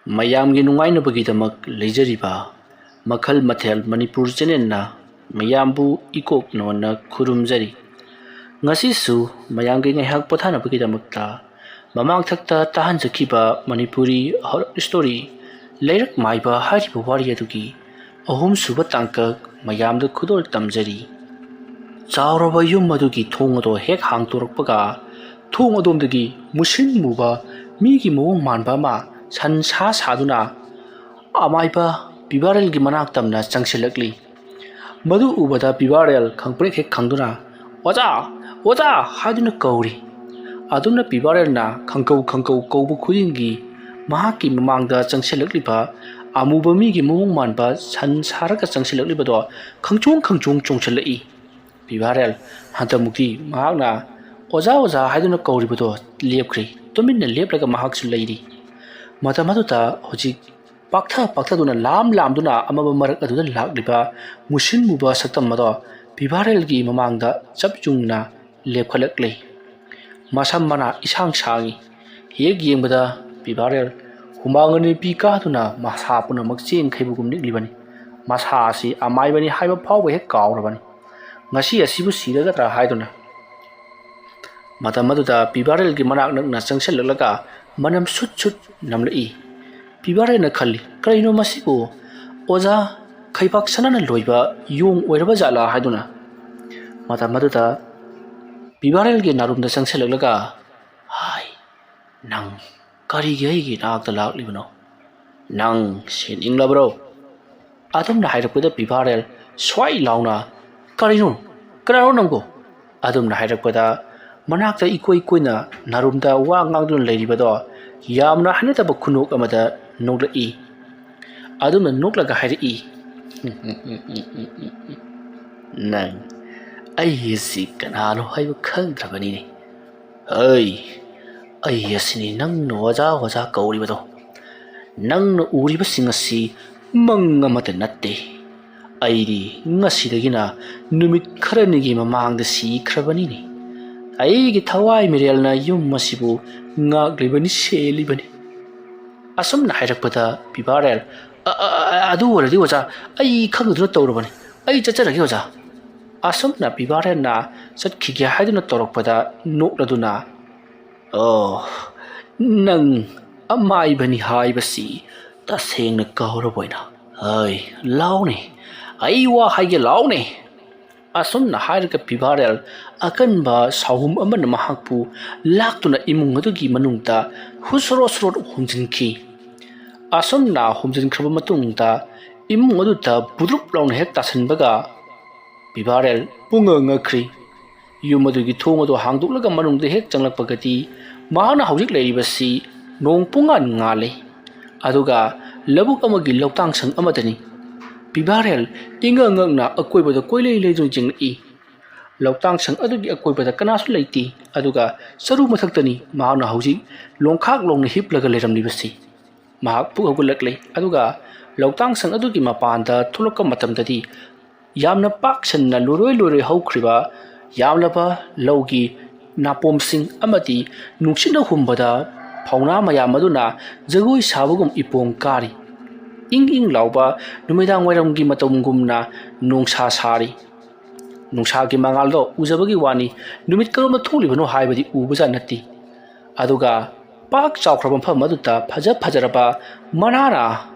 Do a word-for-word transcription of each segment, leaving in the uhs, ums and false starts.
ꯃꯌꯥꯝꯒꯤ ꯅꯨꯡꯉꯥꯏꯅꯕꯒꯤꯗꯃꯛ ꯂꯩꯖꯔꯤꯕ ꯃꯈꯜ ꯃꯊꯦꯜ ꯃꯅꯤꯄꯨꯔ ꯆꯦꯅꯦꯜꯅ ꯃꯌꯥꯝꯕꯨ ꯏꯀꯣꯛ ꯅꯣꯟꯅ ꯈꯨꯔꯨꯝꯖꯔꯤ꯫ ꯉꯁꯤꯁꯨ ꯃꯌꯥꯝꯒꯤ ꯉꯥꯏꯍꯥꯛ ꯄꯣꯊꯥꯅꯕꯒꯤꯗꯃꯛꯇ ꯃꯃꯥꯡꯊꯛꯇ ꯇꯥꯍꯟꯖꯈꯤꯕ ꯃꯅꯤꯄꯨꯔꯤ ꯍꯣꯔꯔ ꯁ꯭ꯇꯣꯔꯤ ꯂꯩꯔꯛ ꯃꯥꯏꯕ ꯍꯥꯏꯔꯤꯕ ꯋꯥꯔꯤ ꯑꯗꯨꯒꯤ ꯑꯍꯨꯝꯁꯨꯕ ꯇꯥꯡꯀꯛ ꯃꯌꯥꯝꯗ ꯈꯨꯗꯣꯜ ꯇꯝꯖꯔꯤ꯫ ꯆꯥꯎꯔꯕ ꯌꯨꯝ ꯑꯗꯨꯒꯤ ꯊꯣꯡ ꯑꯗꯣ ꯍꯦꯛ ꯍꯥꯡꯗꯣꯔꯛꯄꯒ, ꯊꯣꯡ ꯑꯗꯣꯝꯗꯒꯤ ꯃꯨꯁꯤꯟ ꯃꯨꯕ ꯃꯤꯒꯤ ꯃꯑꯣꯡ ꯃꯥꯟꯕ ꯑꯃ ꯁꯟ ꯁꯥ ꯁꯥꯗꯨꯅ ꯑꯃꯥꯏꯕ ꯄꯤꯕꯥꯔꯦꯜꯒꯤ ꯃꯅꯥꯛ ꯇꯝꯅ ꯆꯪꯁꯤꯜꯂꯛꯂꯤ꯫ ꯃꯗꯨ ꯎꯕꯗ ꯄꯤꯕꯥꯔꯦꯜ ꯈꯪꯄ꯭ꯔꯦꯛ ꯍꯦꯛ ꯈꯪꯗꯨꯅ, "ꯑꯣꯖꯥ! ꯑꯣꯖꯥ!" ꯍꯥꯏꯗꯨꯅ ꯀꯧꯔꯤ꯫ ꯑꯗꯨꯝꯅ ꯄꯤꯕꯥꯔꯦꯜꯅ ꯈꯪꯀꯧ ꯈꯪꯀꯧ ꯀꯧꯕ ꯈꯨꯗꯤꯡꯒꯤ ꯃꯍꯥꯛꯀꯤ ꯃꯃꯥꯡꯗ ꯆꯪꯁꯤꯜꯂꯛꯂꯤꯕ ꯑꯃꯨꯕ ꯃꯤꯒꯤ ꯃꯑꯣꯡ ꯃꯥꯟꯕ ꯁꯟ ꯁꯥꯔꯒ ꯆꯪꯁꯤꯜꯂꯛꯂꯤꯕꯗꯣ ꯈꯪꯆꯣꯡ ꯈꯪꯆꯣꯡ ꯆꯣꯡꯁꯤꯜꯂꯛꯏ꯫ ꯄꯤꯕꯥꯔꯦꯜ ꯍꯟꯗꯛꯃꯨꯛꯇꯤ ꯃꯍꯥꯛꯅ "ꯑꯣꯖꯥ, ꯑꯣꯖꯥ" ꯍꯥꯏꯗꯨꯅ ꯀꯧꯔꯤꯕꯗꯣ ꯂꯦꯞꯈ꯭ꯔꯦ꯫ ꯇꯨꯃꯤꯟꯅ ꯂꯦꯞꯂꯒ ꯃꯍꯥꯛꯁꯨ ꯂꯩꯔꯤ꯫ ꯃꯇꯝ ꯑꯗꯨꯗ ꯍꯧꯖꯤꯛ ꯄꯥꯛꯊ ꯄꯥꯛꯊꯗꯨꯅ ꯂꯥꯝ ꯂꯥꯝꯗꯨꯅ ꯑꯃꯝꯕ ꯃꯔꯛ ꯑꯗꯨꯗ ꯂꯥꯛꯂꯤꯕ ꯃꯨꯁꯤꯟ ꯃꯨꯕ ꯁꯛꯇꯝ ꯑꯗꯣ ꯄꯤꯕꯥꯔꯦꯜꯒꯤ ꯃꯃꯥꯡꯗ ꯆꯞ ꯌꯨꯡꯅ ꯂꯦꯞꯈꯠꯂꯛꯂꯦ꯫ ꯃꯁꯝ ꯃꯅꯥ ꯏꯁꯥꯡ ꯁꯥꯡꯏ꯫ ꯍꯦꯛ ꯌꯦꯡꯕꯗ ꯄꯤꯕꯥꯔꯦꯜ ꯍꯨꯃꯥꯡ ꯑꯅꯤꯄꯤ ꯀꯥꯗꯨꯅ ꯃꯁꯥ ꯄꯨꯝꯅꯃꯛ ꯆꯦꯟꯈꯩꯕꯒꯨꯝ ꯅꯤꯛꯂꯤꯕꯅꯤ꯫ ꯃꯁꯥ ꯑꯁꯤ ꯑꯃꯥꯏꯕꯅꯤ ꯍꯥꯏꯕ ꯐꯥꯎꯕ ꯍꯦꯛ ꯀꯥꯎꯔꯕꯅꯤ꯫ ꯉꯁꯤ ꯑꯁꯤꯕꯨ ꯁꯤꯔꯒꯗ꯭ꯔꯥ ꯍꯥꯏꯗꯨꯅ꯫ ꯃꯇꯝ ꯑꯗꯨꯗ ꯄꯤꯕꯥꯔꯦꯜꯒꯤ ꯃꯅꯥꯛ ꯅꯛꯅ ꯆꯪꯁꯤꯜꯂꯛꯂꯒ ꯃꯅꯝ ꯁꯨꯠ ꯁꯨꯠ ꯅꯝꯂꯛꯏ꯫ ꯄꯤꯕꯥꯔꯦꯜꯅ ꯈꯜꯂꯤ, "ꯀꯔꯤꯅꯣ ꯃꯁꯤꯕꯨ? ꯑꯣꯖꯥ, ꯈꯩꯕꯥꯛ ꯁꯅꯥꯅ ꯂꯣꯏꯕ ꯌꯣꯡ ꯑꯣꯏꯔꯕ ꯖꯥꯠꯂꯥ?" ꯍꯥꯏꯗꯨꯅ꯫ ꯃꯇꯝ ꯑꯗꯨꯗ ꯄꯤꯕꯥꯔꯦꯜꯒꯤ ꯅꯥꯔꯨꯝꯗ ꯆꯪꯁꯤꯜꯂꯛꯂꯒ, "ꯍꯥꯏ, ꯅꯪ ꯀꯔꯤꯒꯤ ꯑꯩꯒꯤ ꯅꯥꯛꯇ ꯂꯥꯛꯂꯤꯕꯅꯣ? ꯅꯪ ꯁꯤꯅꯤꯡꯂꯕ꯭ꯔꯣ?" ꯑꯗꯨꯝꯅ ꯍꯥꯏꯔꯛꯄꯗ ꯄꯤꯕꯥꯔꯦꯜ ꯁ꯭ꯋꯥꯏ ꯂꯥꯎꯅ, "ꯀꯔꯤꯅꯣ? ꯀꯅꯥꯅꯣ ꯅꯪꯕꯨ?" ꯑꯗꯨꯝꯅ ꯍꯥꯏꯔꯛꯄꯗ ꯃꯅꯥꯛꯇ ꯏꯀꯣꯏ ꯀꯣꯏꯅ ꯅꯥꯔꯨꯝꯗ ꯋꯥ ꯉꯥꯡꯗꯨꯅ ꯂꯩꯔꯤꯕꯗꯣ ꯌꯥꯝꯅ ꯍꯩꯅꯗꯕ ꯈꯨꯅꯣꯛ ꯑꯃꯗ ꯅꯣꯛꯂꯛꯏ꯫ ꯑꯗꯨꯝꯅ ꯅꯣꯛꯂꯒ ꯍꯥꯏꯔꯛꯏ, "ꯅꯪ ꯑꯩ ꯑꯁꯤ ꯀꯅꯥꯅꯣ ꯍꯥꯏꯕ ꯈꯪꯗ꯭ꯔꯕꯅꯤꯅꯦ꯫ ꯑꯩ, ꯑꯩ ꯑꯁꯤꯅꯤ ꯅꯪꯅ ꯑꯣꯖꯥ ꯑꯣꯖꯥ ꯀꯧꯔꯤꯕꯗꯣ꯫ ꯅꯪꯅ ꯎꯔꯤꯕꯁꯤꯡ ꯑꯁꯤ ꯃꯪ ꯑꯃꯠꯇ ꯅꯠꯇꯦ꯫ ꯑꯩꯗꯤ ꯉꯁꯤꯗꯒꯤꯅ ꯅꯨꯃꯤꯠ ꯈꯔꯅꯤꯒꯤ ꯃꯃꯥꯡꯗ ꯁꯤꯈ꯭ꯔꯕꯅꯤꯅꯦ꯫ ꯑꯩꯒꯤ ꯊꯋꯥꯏ ꯃꯤꯔꯦꯜꯅ ꯌꯨꯝ ꯑꯁꯤꯕꯨ ꯉꯥꯛꯂꯤꯕꯅꯤ, ꯁꯦꯜꯂꯤꯕꯅꯤ꯫ ꯑꯁꯨꯝꯅ ꯍꯥꯏꯔꯛꯄꯗ ꯄꯤꯕꯥꯔꯦꯜ, "ꯑ, ꯑ, ꯑ, ꯑꯗꯨ ꯑꯣꯏꯔꯗꯤ ꯑꯣꯖꯥ, ꯑꯩ ꯈꯪꯗꯨꯅ ꯇꯧꯔꯕꯅꯤ, ꯑꯩ ꯆꯠꯆꯔꯒꯦ ꯑꯣꯖꯥ"꯫ ꯑꯁꯨꯝꯅ ꯄꯤꯕꯥꯔꯦꯜꯅ ꯆꯠꯈꯤꯒꯦ ꯍꯥꯏꯗꯨꯅ ꯇꯧꯔꯛꯄꯗ ꯅꯣꯛꯂꯗꯨꯅ, "ꯑꯣ, ꯅꯪ ꯑꯃꯥꯏꯕꯅꯤ ꯍꯥꯏꯕꯁꯤ ꯇꯁꯦꯡꯅ ꯀꯥꯎꯔꯕꯣꯏꯅ? ꯍꯩ, ꯂꯥꯎꯅꯦ, ꯑꯩ ꯋꯥ ꯍꯥꯏꯒꯦ, ꯂꯥꯎꯅꯦ"꯫ ꯑꯁꯨꯝꯅ ꯍꯥꯏꯔꯒ ꯄꯤꯕꯥꯔꯦꯜ ꯑꯀꯟꯕ ꯁꯥꯍꯨꯝ ꯑꯃꯅ ꯃꯍꯥꯛꯄꯨ ꯂꯥꯛꯇꯨꯅ ꯏꯃꯨꯡ ꯑꯗꯨꯒꯤ ꯃꯅꯨꯡꯗ ꯍꯨꯁꯔꯣꯠ ꯁꯨꯔꯣꯠ ꯍꯨꯝꯖꯤꯟꯈꯤ꯫ ꯑꯁꯨꯝꯅ ꯍꯨꯝꯖꯤꯟꯈ꯭ꯔꯕ ꯃꯇꯨꯡꯗ ꯏꯃꯨꯡ ꯑꯗꯨꯗ ꯕꯨꯗ꯭ꯔꯨꯞ ꯂꯥꯎꯅ ꯍꯦꯛ ꯇꯥꯁꯟꯕꯒ ꯄꯤꯕꯥꯔꯦꯜ ꯄꯨꯡꯉꯛ ꯉꯛꯈ꯭ꯔꯤ꯫ ꯌꯨꯝ ꯑꯗꯨꯒꯤ ꯊꯣꯡ ꯑꯗꯨ ꯍꯥꯡꯗꯣꯛꯂꯒ ꯃꯅꯨꯡꯗ ꯍꯦꯛ ꯆꯪꯂꯛꯄꯒꯗꯤ ꯃꯍꯥꯛꯅ ꯍꯧꯖꯤꯛ ꯂꯩꯔꯤꯕꯁꯤ ꯅꯣꯡ ꯄꯨꯡꯉꯥꯟ ꯉꯥꯜꯂꯤ꯫ ꯑꯗꯨꯒ ꯂꯧꯕꯨꯛ ꯑꯃꯒꯤ ꯂꯧꯇꯥꯡ ꯁꯪ ꯑꯃꯗꯅꯤ꯫ ꯄꯤꯕꯥꯔꯦꯜ ꯏꯉꯛ ꯉꯛꯅ ꯑꯀꯣꯏꯕꯗ ꯀꯣꯏꯂꯩ ꯂꯩꯗꯨꯅ ꯌꯦꯡꯂꯛꯏ꯫ ꯂꯧꯇꯥꯡ ꯁꯪ ꯑꯗꯨꯒꯤ ꯑꯀꯣꯏꯕꯗ ꯀꯅꯥꯁꯨ ꯂꯩꯇꯦ꯫ ꯑꯗꯨꯒ ꯆꯔꯨ ꯃꯊꯛꯇꯅꯤ ꯃꯍꯥꯛꯅ ꯍꯧꯖꯤꯛ ꯂꯣꯡꯈꯥꯛ ꯂꯣꯡꯅ ꯍꯤꯞꯂꯒ ꯂꯩꯔꯝꯂꯤꯕꯁꯤ꯫ ꯃꯍꯥꯛ ꯄꯨꯛ ꯍꯧꯒꯠꯂꯛꯂꯦ꯫ ꯑꯗꯨꯒ ꯂꯧꯇꯥꯡ ꯁꯪ ꯑꯗꯨꯒꯤ ꯃꯄꯥꯟꯗ ꯊꯣꯛꯂꯛꯄ ꯃꯇꯝꯗꯗꯤ ꯌꯥꯝꯅ ꯄꯥꯛ ꯁꯟꯅ ꯂꯣꯏꯔꯣꯏ ꯂꯣꯏꯔꯣꯏ ꯍꯧꯈ꯭ꯔꯤꯕ ꯌꯥꯝꯂꯕ ꯂꯧꯒꯤ ꯅꯥꯄꯣꯝꯁꯤꯡ ꯑꯃꯗꯤ ꯅꯨꯡꯁꯤꯠꯅ ꯍꯨꯝꯕꯗ ꯐꯧꯅꯥ ꯃꯌꯥꯝ ꯑꯗꯨꯅ ꯖꯒꯣꯏ ꯁꯥꯕꯒꯨꯝ ꯏꯄꯣꯝ ꯀꯥꯔꯤ꯫ ꯏꯪ ꯏꯪ ꯂꯥꯎꯕ ꯅꯨꯃꯤꯗꯥꯡ ꯋꯥꯏꯔꯝꯒꯤ ꯃꯇꯝꯒꯨꯝꯅ ꯅꯨꯡꯁꯥ ꯁꯥꯔꯤ꯫ ꯅꯨꯡꯁꯥꯒꯤ ꯃꯉꯥꯜꯗꯣ ꯎꯖꯕꯒꯤ ꯋꯥꯅꯤ, ꯅꯨꯃꯤꯠ ꯀꯔꯣꯝꯗ ꯊꯣꯛꯂꯤꯕꯅꯣ ꯍꯥꯏꯕꯗꯤ ꯎꯕꯖꯥꯠ ꯅꯠꯇꯦ꯫ ꯑꯗꯨꯒ ꯄꯥꯛ ꯆꯥꯎꯈ꯭ꯔꯕ ꯃꯐꯝ ꯑꯗꯨꯗ ꯐꯖ ꯐꯖꯔꯕ ꯃꯅꯥꯅ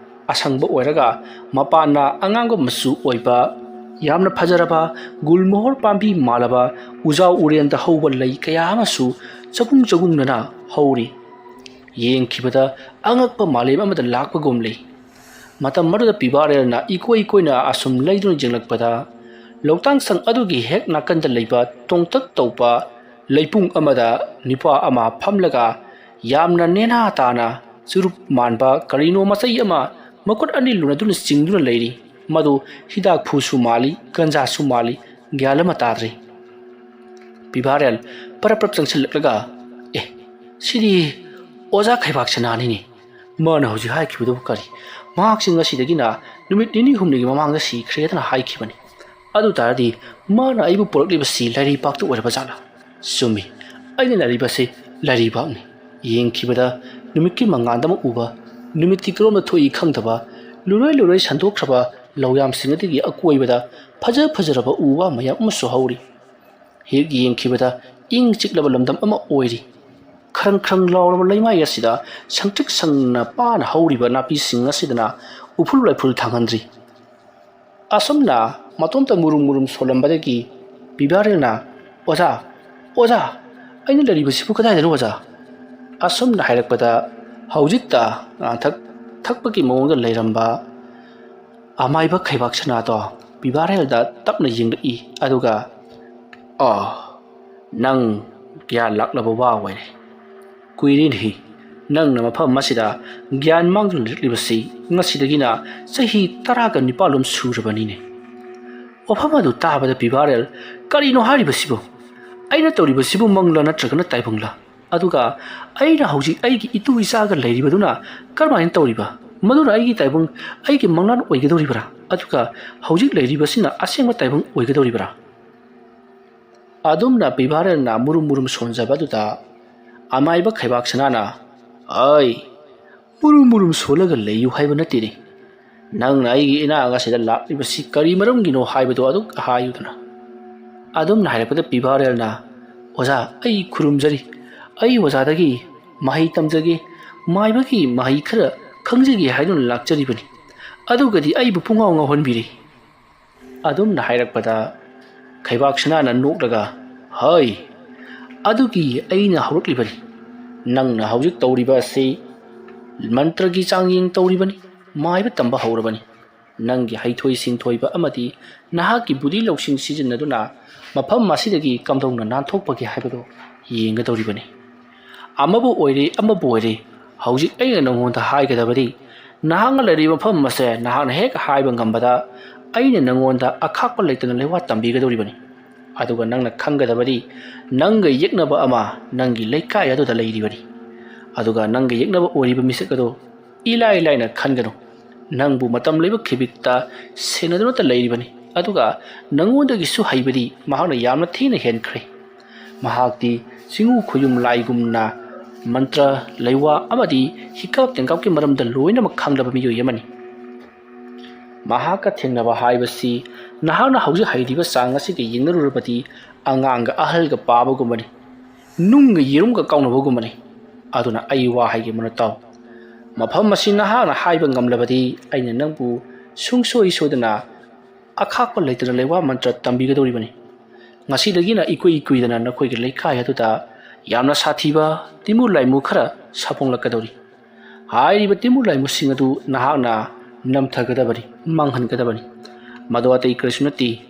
ꯑꯁꯪꯕ ꯑꯣꯏꯔꯒ ꯃꯄꯥꯟꯅ ꯑꯉꯥꯡꯕ ꯃꯆꯨ ꯑꯣꯏꯕ ꯌꯥꯝꯅ ꯐꯖꯔꯕ ꯒꯨꯜꯃꯣꯍꯣꯔ ꯄꯥꯝꯕꯤ ꯃꯥꯜꯂꯕ ꯎꯖꯥꯎ ꯎꯔꯦꯟꯗ ꯍꯧꯕ ꯂꯩ ꯀꯌꯥ ꯑꯃꯁꯨ ꯆꯒꯨꯡ ꯆꯒꯨꯡꯅꯅ ꯍꯧꯔꯤ꯫ ꯌꯦꯡꯈꯤꯕꯗ ꯑꯉꯛꯄ ꯃꯥꯂꯦꯝ ꯑꯃꯗ ꯂꯥꯛꯄꯒꯨꯝ ꯂꯩ꯫ ꯃꯇꯝ ꯑꯗꯨꯗ ꯄꯤꯕꯥꯔꯦꯜꯅ ꯏꯀꯣꯏ ꯀꯣꯏꯅ ꯑꯁꯨꯝ ꯂꯩꯗꯨꯅ ꯌꯦꯡꯂꯛꯄꯗ ꯂꯧꯇꯥꯡ ꯁꯪ ꯑꯗꯨꯒꯤ ꯍꯦꯛ ꯅꯥꯀꯟꯗ ꯂꯩꯕ ꯇꯣꯡꯇꯛ ꯇꯧꯕ ꯂꯩꯄꯨꯡ ꯑꯃꯗ ꯅꯨꯄꯥ ꯑꯃ ꯐꯝꯂꯒ ꯌꯥꯝꯅ ꯅꯦꯅꯥ ꯇꯥꯅ ꯆꯨꯔꯨꯞ ꯃꯥꯟꯕ ꯀꯔꯤꯅꯣ ꯃꯆꯩ ꯑꯃ ꯃꯈꯨꯠ ꯑꯅꯤ ꯂꯨꯅꯗꯨꯅ ꯆꯤꯡꯗꯨꯅ ꯂꯩꯔꯤ꯫ ꯃꯗꯨ ꯍꯤꯗꯥꯛ ꯐꯨꯁꯨ ꯃꯥꯜꯂꯤ, ꯒꯟꯖꯥꯁꯨ ꯃꯥꯜꯂꯤ, ꯒ꯭ꯌꯥꯟ ꯑꯃ ꯇꯥꯗ꯭ꯔꯦ꯫ ꯄꯤꯕꯥꯔꯦꯜ ꯄꯔꯞ ꯄꯔꯞ ꯆꯪꯁꯤꯜꯂꯛꯂꯒ, "ꯑꯦ, ꯁꯤꯗꯤ ꯑꯣꯖꯥ ꯈꯩꯕꯥꯛ ꯁꯅꯥꯅꯤꯅꯦ꯫ ꯃꯥꯅ ꯍꯧꯖꯤꯛ ꯍꯥꯏꯈꯤꯕꯗꯨꯕꯨ ꯀꯔꯤ? ꯃꯍꯥꯛꯁꯤ ꯉꯁꯤꯗꯒꯤꯅ ꯅꯨꯃꯤꯠ ꯅꯤꯅꯤ ꯍꯨꯝꯅꯤꯒꯤ ꯃꯃꯥꯡꯗ ꯁꯤꯈ꯭ꯔꯦꯗꯅ ꯍꯥꯏꯈꯤꯕꯅꯤ꯫ ꯑꯗꯨ ꯇꯥꯔꯗꯤ ꯃꯥꯅ ꯑꯩꯕꯨ ꯄꯨꯔꯛꯂꯤꯕꯁꯤ ꯂꯥꯏꯔꯩꯕꯥꯛꯇ ꯑꯣꯏꯔꯕ ꯖꯥꯠꯂꯥ? ꯆꯨꯝꯃꯤ, ꯑꯩꯅ ꯂꯩꯔꯤꯕꯁꯤ ꯂꯥꯏꯔꯩꯕꯥꯛꯅꯤ꯫ ꯌꯦꯡꯈꯤꯕꯗ ꯅꯨꯃꯤꯠꯀꯤ ꯃꯉꯥꯜꯗ ꯑꯃ ꯎꯕ ꯅꯨꯃꯤꯠꯇꯤ ꯀꯔꯣꯝꯗ ꯊꯣꯛꯏ ꯈꯪꯗꯕ, ꯂꯨꯔꯣꯏ ꯂꯨꯔꯣꯏ ꯁꯟꯗꯣꯛꯈ꯭ꯔꯕ ꯂꯧꯌꯥꯝꯁꯤꯡ ꯑꯗꯨꯒꯤ ꯑꯀꯣꯏꯕꯗ ꯐꯖ ꯐꯖꯔꯕ ꯎ ꯋꯥ ꯃꯌꯥꯝ ꯑꯃꯁꯨ ꯍꯧꯔꯤ꯫ ꯍꯦꯛ ꯌꯦꯡꯈꯤꯕꯗ ꯏꯪ ꯆꯤꯛꯂꯕ ꯂꯝꯗꯝ ꯑꯃ ꯑꯣꯏꯔꯤ꯫ ꯈ꯭ꯔꯪ ꯈ꯭ꯔꯪ ꯂꯥꯎꯔꯕ ꯂꯩꯃꯥꯏ ꯑꯁꯤꯗ ꯁꯪꯇ꯭ꯔꯤꯛ ꯁꯪꯅ ꯄꯥꯅ ꯍꯧꯔꯤꯕ ꯅꯥꯄꯤꯁꯤꯡ ꯑꯁꯤꯗꯅ ꯎꯐꯨꯜ ꯋꯥꯏꯐꯨꯜ ꯊꯥꯡꯍꯟꯗ꯭ꯔꯤ꯫ ꯑꯁꯨꯝꯅ ꯃꯇꯣꯝꯇ ꯃꯨꯔꯨꯝ ꯃꯨꯔꯨꯝ ꯁꯣꯜꯂꯝꯕꯗꯒꯤ ꯄꯤꯕꯥꯔꯦꯜꯅ, "ꯑꯣꯖꯥ, ꯑꯣꯖꯥ, ꯑꯩꯅ ꯂꯩꯔꯤꯕꯁꯤꯕꯨ ꯀꯗꯥꯏꯗꯅꯣ ꯑꯣꯖꯥ?" ꯑꯁꯨꯝꯅ ꯍꯥꯏꯔꯛꯄꯗ ꯍꯧꯖꯤꯛꯇ ꯉꯥꯡꯊꯛ ꯊꯛꯄꯒꯤ ꯃꯑꯣꯡꯗ ꯂꯩꯔꯝꯕ ꯑꯃꯥꯏꯕ ꯈꯩꯕꯥꯛ ꯁꯅꯥꯗꯣ ꯄꯤꯕꯥꯔꯦꯜꯗ ꯇꯞꯅ ꯌꯦꯡꯂꯛꯏ꯫ ꯑꯗꯨꯒ, "ꯑꯣ, ꯅꯪ ꯒ꯭ꯌꯥꯟ ꯂꯥꯛꯂꯕ ꯋꯥ ꯑꯣꯏꯔꯦ꯫ ꯀꯨꯏꯔꯦꯅꯦꯍꯦ, ꯅꯪꯅ ꯃꯐꯝ ꯑꯁꯤꯗ ꯒ꯭ꯌꯥꯟ ꯃꯥꯡꯗꯨꯅ ꯂꯩꯔꯛꯂꯤꯕꯁꯤ ꯉꯁꯤꯗꯒꯤꯅ ꯆꯍꯤ ꯇꯔꯥꯒ ꯅꯤꯄꯥꯜꯂꯣꯝ ꯁꯨꯔꯕꯅꯤꯅꯦ꯫ ꯋꯥꯐꯝ ꯑꯗꯨ ꯇꯥꯕꯗ ꯄꯤꯕꯥꯔꯦꯜ, ꯀꯔꯤꯅꯣ ꯍꯥꯏꯔꯤꯕꯁꯤꯕꯨ? ꯑꯩꯅ ꯇꯧꯔꯤꯕꯁꯤꯕꯨ ꯃꯪꯂꯥ ꯅꯠꯇ꯭ꯔꯒꯅ ꯇꯥꯏꯕꯪꯂꯥ? ꯑꯗꯨꯒ ꯑꯩꯅ ꯍꯧꯖꯤꯛ ꯑꯩꯒꯤ ꯏꯇꯨ ꯏꯆꯥꯒ ꯂꯩꯔꯤꯕꯗꯨꯅ ꯀꯔꯝꯍꯥꯏꯅ ꯇꯧꯔꯤꯕ? ꯃꯗꯨꯅ ꯑꯩꯒꯤ ꯇꯥꯏꯕꯪ, ꯑꯩꯒꯤ ꯃꯪꯂꯥꯟ ꯑꯣꯏꯒꯗꯧꯔꯤꯕ꯭ꯔꯥ? ꯑꯗꯨꯒ ꯍꯧꯖꯤꯛ ꯂꯩꯔꯤꯕꯁꯤꯅ ꯑꯁꯦꯡꯕ ꯇꯥꯏꯕꯪ ꯑꯣꯏꯒꯗꯧꯔꯤꯕ꯭ꯔꯥ?" ꯑꯗꯨꯝꯅ ꯄꯤꯕꯥꯔꯦꯜꯅ ꯃꯨꯔꯨꯝ ꯃꯨꯔꯨꯝ ꯁꯣꯟꯖꯕ ꯑꯗꯨꯗ ꯑꯃꯥꯏꯕ ꯈꯩꯕꯥꯛ ꯁꯅꯥꯅ, "ꯑꯩ ꯃꯨꯔꯨꯝ ꯃꯨꯔꯨꯝ ꯁꯣꯜꯂꯒ ꯂꯩꯌꯨ ꯍꯥꯏꯕ ꯅꯠꯇꯦꯅꯦ꯫ ꯅꯪꯅ ꯑꯩꯒꯤ ꯏꯅꯥꯛ ꯑꯁꯤꯗ ꯂꯥꯛꯂꯤꯕꯁꯤ ꯀꯔꯤ ꯃꯔꯝꯒꯤꯅꯣ ꯍꯥꯏꯕꯗꯨ ꯑꯗꯨ ꯍꯥꯏꯌꯨꯗꯅ?" ꯑꯗꯨꯝꯅ ꯍꯥꯏꯔꯛꯄꯗ ꯄꯤꯕꯥꯔꯦꯜꯅ, "ꯑꯣꯖꯥ, ꯑꯩ ꯈꯨꯔꯨꯝꯖꯔꯤ꯫ ꯑꯩ ꯑꯣꯖꯥꯗꯒꯤ ꯃꯍꯩ ꯇꯝꯖꯒꯦ, ꯃꯥꯏꯕꯒꯤ ꯃꯍꯩ ꯈꯔ ꯈꯪꯖꯒꯦ ꯍꯥꯏꯗꯨꯅ ꯂꯥꯛꯆꯔꯤꯕꯅꯤ꯫ ꯑꯗꯨꯒꯗꯤ ꯑꯩꯕꯨ ꯄꯨꯡꯉꯥꯎ ꯉꯥꯎꯍꯟꯕꯤꯔꯦ꯫" ꯑꯗꯨꯝꯅ ꯍꯥꯏꯔꯛꯄꯗ ꯈꯩꯕꯥꯛ ꯁꯅꯥꯅ ꯅꯣꯛꯂꯒ, "ꯍꯣꯏ, ꯑꯗꯨꯒꯤ ꯑꯩꯅ ꯍꯧꯔꯛꯂꯤꯕꯅꯤ꯫ ꯅꯪꯅ ꯍꯧꯖꯤꯛ ꯇꯧꯔꯤꯕ ꯑꯁꯤ ꯃꯟꯇ꯭ꯔꯒꯤ ꯆꯥꯡꯌꯦꯡ ꯇꯧꯔꯤꯕꯅꯤ, ꯃꯥꯏꯕ ꯇꯝꯕ ꯍꯧꯔꯕꯅꯤ꯫ ꯅꯪꯒꯤ ꯍꯩꯊꯣꯏ ꯁꯤꯡꯊꯣꯏꯕ ꯑꯃꯗꯤ ꯅꯍꯥꯛꯀꯤ ꯕꯨꯙꯤ ꯂꯧꯁꯤꯡ ꯁꯤꯖꯤꯟꯅꯗꯨꯅ ꯃꯐꯝ ꯑꯁꯤꯗꯒꯤ ꯀꯝꯗꯧꯅ ꯅꯥꯟꯊꯣꯛꯄꯒꯦ ꯍꯥꯏꯕꯗꯨ ꯌꯦꯡꯒꯗꯧꯔꯤꯕꯅꯤ꯫ ꯑꯃꯕꯨ ꯑꯣꯏꯔꯦ, ꯑꯃꯕꯨ ꯑꯣꯏꯔꯦ, ꯍꯧꯖꯤꯛ ꯑꯩꯅ ꯅꯉꯣꯟꯗ ꯍꯥꯏꯒꯗꯕꯗꯤ, ꯅꯍꯥꯛꯅ ꯂꯩꯔꯤꯕ ꯃꯐꯝ ꯑꯁꯦ ꯅꯍꯥꯛꯅ ꯍꯦꯛ ꯍꯥꯏꯕ ꯉꯝꯕꯗ ꯑꯩꯅ ꯅꯉꯣꯟꯗ ꯑꯈꯥꯛꯄ ꯂꯩꯇꯅ ꯂꯩꯋꯥ ꯇꯝꯕꯤꯒꯗꯧꯔꯤꯕꯅꯤ꯫ ꯑꯗꯨꯒ ꯅꯪꯅ ꯈꯪꯒꯗꯕꯗꯤ, ꯅꯪꯒ ꯌꯦꯛꯅꯕ ꯑꯃ ꯅꯪꯒꯤ ꯂꯩꯀꯥꯏ ꯑꯗꯨꯗ ꯂꯩꯔꯤꯕꯅꯤ꯫ ꯑꯗꯨꯒ ꯅꯪꯒ ꯌꯦꯛꯅꯕ ꯑꯣꯏꯔꯤꯕ ꯃꯤꯁꯛ ꯑꯗꯨ ꯏꯂꯥꯏ ꯂꯥꯏꯅ ꯈꯟꯒꯅꯨ꯫ ꯅꯪꯕꯨ ꯃꯇꯝ ꯂꯩꯕ ꯈꯤꯕꯤꯛꯇ ꯁꯦꯟꯅꯗꯨꯅꯇ ꯂꯩꯔꯤꯕꯅꯤ꯫ ꯑꯗꯨꯒ ꯅꯉꯣꯟꯗꯒꯤꯁꯨ ꯍꯩꯕꯗꯤ ꯃꯍꯥꯛꯅ ꯌꯥꯝꯅ ꯊꯤꯅ ꯍꯦꯟꯈ꯭ꯔꯦ꯫ ꯃꯍꯥꯛꯇꯤ ꯆꯤꯡꯎ ꯈꯣꯌꯨꯝ ꯂꯥꯏꯒꯨꯝꯅ ꯃꯟꯇ꯭ꯔ, ꯂꯩꯋꯥ ꯑꯃꯗꯤ ꯍꯤꯀꯥꯞ ꯇꯦꯡꯀꯥꯞꯀꯤ ꯃꯔꯝꯗ ꯂꯣꯏꯅꯃꯛ ꯈꯪꯂꯕ ꯃꯤꯑꯣꯏ ꯑꯃꯅꯤ꯫ ꯃꯍꯥꯛꯀ ꯊꯦꯡꯅꯕ ꯍꯥꯏꯕꯁꯤ ꯅꯍꯥꯛꯅ ꯍꯧꯖꯤꯛ ꯍꯩꯔꯤꯕ ꯆꯥꯡ ꯑꯁꯤꯒ ꯌꯦꯡꯅꯔꯨꯔꯕꯗꯤ ꯑꯉꯥꯡꯒ ꯑꯍꯜꯒ ꯄꯥꯕꯒꯨꯝꯕꯅꯤ, ꯅꯨꯡꯒ ꯌꯦꯔꯨꯝꯒ ꯀꯥꯎꯅꯕꯒꯨꯝꯕꯅꯤ꯫ ꯑꯗꯨꯅ ꯑꯩ ꯋꯥ ꯍꯥꯏꯒꯦ ꯃꯨꯟꯅ ꯇꯥꯎ꯫ ꯃꯐꯝ ꯑꯁꯤ ꯅꯍꯥꯛꯅ ꯍꯥꯏꯕ ꯉꯝꯂꯕꯗꯤ ꯑꯩꯅ ꯅꯪꯕꯨ ꯁꯨꯡꯁꯣꯏ ꯁꯣꯏꯗꯅ ꯑꯈꯥꯛꯄ ꯂꯩꯇꯅ ꯂꯩꯋꯥ ꯃꯟꯇ꯭ꯔ ꯇꯝꯕꯤꯒꯗꯧꯔꯤꯕꯅꯤ꯫ ꯉꯁꯤꯗꯒꯤꯅ ꯏꯀꯨꯏ ꯀꯨꯏꯗꯅ ꯅꯈꯣꯏꯒꯤ ꯂꯩꯀꯥꯏ ꯑꯗꯨꯗ ꯌꯥꯝꯅ ꯁꯥꯊꯤꯕ ꯇꯤꯃꯨ ꯂꯥꯏꯃꯨ ꯈꯔ ꯁꯥꯐꯣꯡꯂꯛꯀꯗꯧꯔꯤ꯫ ꯍꯥꯏꯔꯤꯕ ꯇꯤꯃꯨ ꯂꯥꯏꯃꯨꯁꯤꯡ ꯑꯗꯨ ꯅꯍꯥꯛꯅ ꯅꯝꯊꯒꯗꯕꯅꯤ, ꯃꯥꯡꯍꯟꯒꯗꯕꯅꯤ꯫ ꯃꯗꯨ ꯑꯇꯩ ꯀꯔꯤꯁꯨ ꯅꯠꯇꯦ,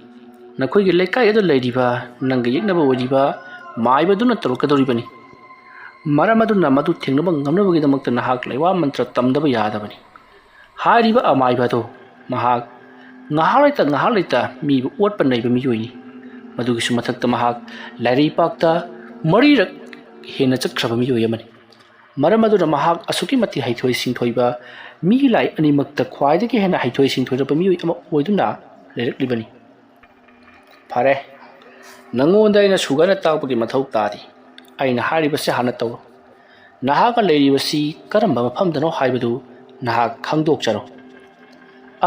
ꯅꯈꯣꯏꯒꯤ ꯂꯩꯀꯥꯏ ꯑꯗꯨꯗ ꯂꯩꯔꯤꯕ, ꯅꯪꯒ ꯌꯦꯛꯅꯕ ꯑꯣꯏꯔꯤꯕ ꯃꯥꯏꯕꯗꯨꯅ ꯇꯧꯔꯛꯀꯗꯧꯔꯤꯕꯅꯤ꯫ ꯃꯔꯝ ꯑꯗꯨꯅ ꯃꯗꯨ ꯊꯦꯡꯅꯕ ꯉꯝꯅꯕꯒꯤꯗꯃꯛꯇ ꯅꯍꯥꯛ ꯂꯩꯋꯥ ꯃꯟꯇ꯭ꯔ ꯇꯝꯗꯕ ꯌꯥꯗꯕꯅꯤ꯫ ꯍꯥꯏꯔꯤꯕ ꯑꯃꯥꯏꯕ ꯑꯗꯨ ꯃꯍꯥꯛ ꯉꯥꯏꯍꯥꯛ ꯂꯩꯇ ꯉꯥꯏꯍꯥꯛ ꯂꯩꯇ ꯃꯤꯕꯨ ꯑꯣꯠꯄ ꯅꯩꯕ ꯃꯤꯑꯣꯏꯅꯤ꯫ ꯃꯗꯨꯒꯤꯁꯨ ꯃꯊꯛꯇ ꯃꯍꯥꯛ ꯂꯥꯏꯔꯩꯄꯥꯛꯇ ꯃꯔꯤꯔꯛ ꯍꯦꯟꯅ ꯆꯠꯈ꯭ꯔꯕ ꯃꯤꯑꯣꯏ ꯑꯃꯅꯤ꯫ ꯃꯔꯝ ꯑꯗꯨꯅ ꯃꯍꯥꯛ ꯑꯁꯨꯛꯀꯤ ꯃꯇꯤꯛ ꯍꯩꯊꯣꯏ ꯁꯤꯡꯊꯣꯏꯕ, ꯃꯤ ꯂꯥꯏ ꯑꯅꯤꯃꯛꯇ ꯈ꯭ꯋꯥꯏꯗꯒꯤ ꯍꯦꯟꯅ ꯍꯩꯊꯣꯏ ꯁꯤꯡꯊꯣꯏꯔꯕ ꯃꯤꯑꯣꯏ ꯑꯃ ꯑꯣꯏꯗꯨꯅ ꯂꯩꯔꯛꯂꯤꯕꯅꯤ꯫ ꯐꯔꯦ, ꯅꯉꯣꯟꯗ ꯑꯩꯅ ꯁꯨꯒꯥꯏꯅ ꯇꯥꯛꯄꯒꯤ ꯃꯊꯧ ꯇꯥꯗꯦ꯫ ꯑꯩꯅ ꯍꯥꯏꯔꯤꯕꯁꯤ ꯍꯥꯟꯅ ꯇꯧꯔꯣ꯫ ꯅꯍꯥꯛꯅ ꯂꯩꯔꯤꯕꯁꯤ ꯀꯔꯝꯕ ꯃꯐꯝꯗꯅꯣ ꯍꯥꯏꯕꯗꯨ ꯅꯍꯥꯛ ꯈꯪꯗꯣꯛꯆꯔꯣ꯫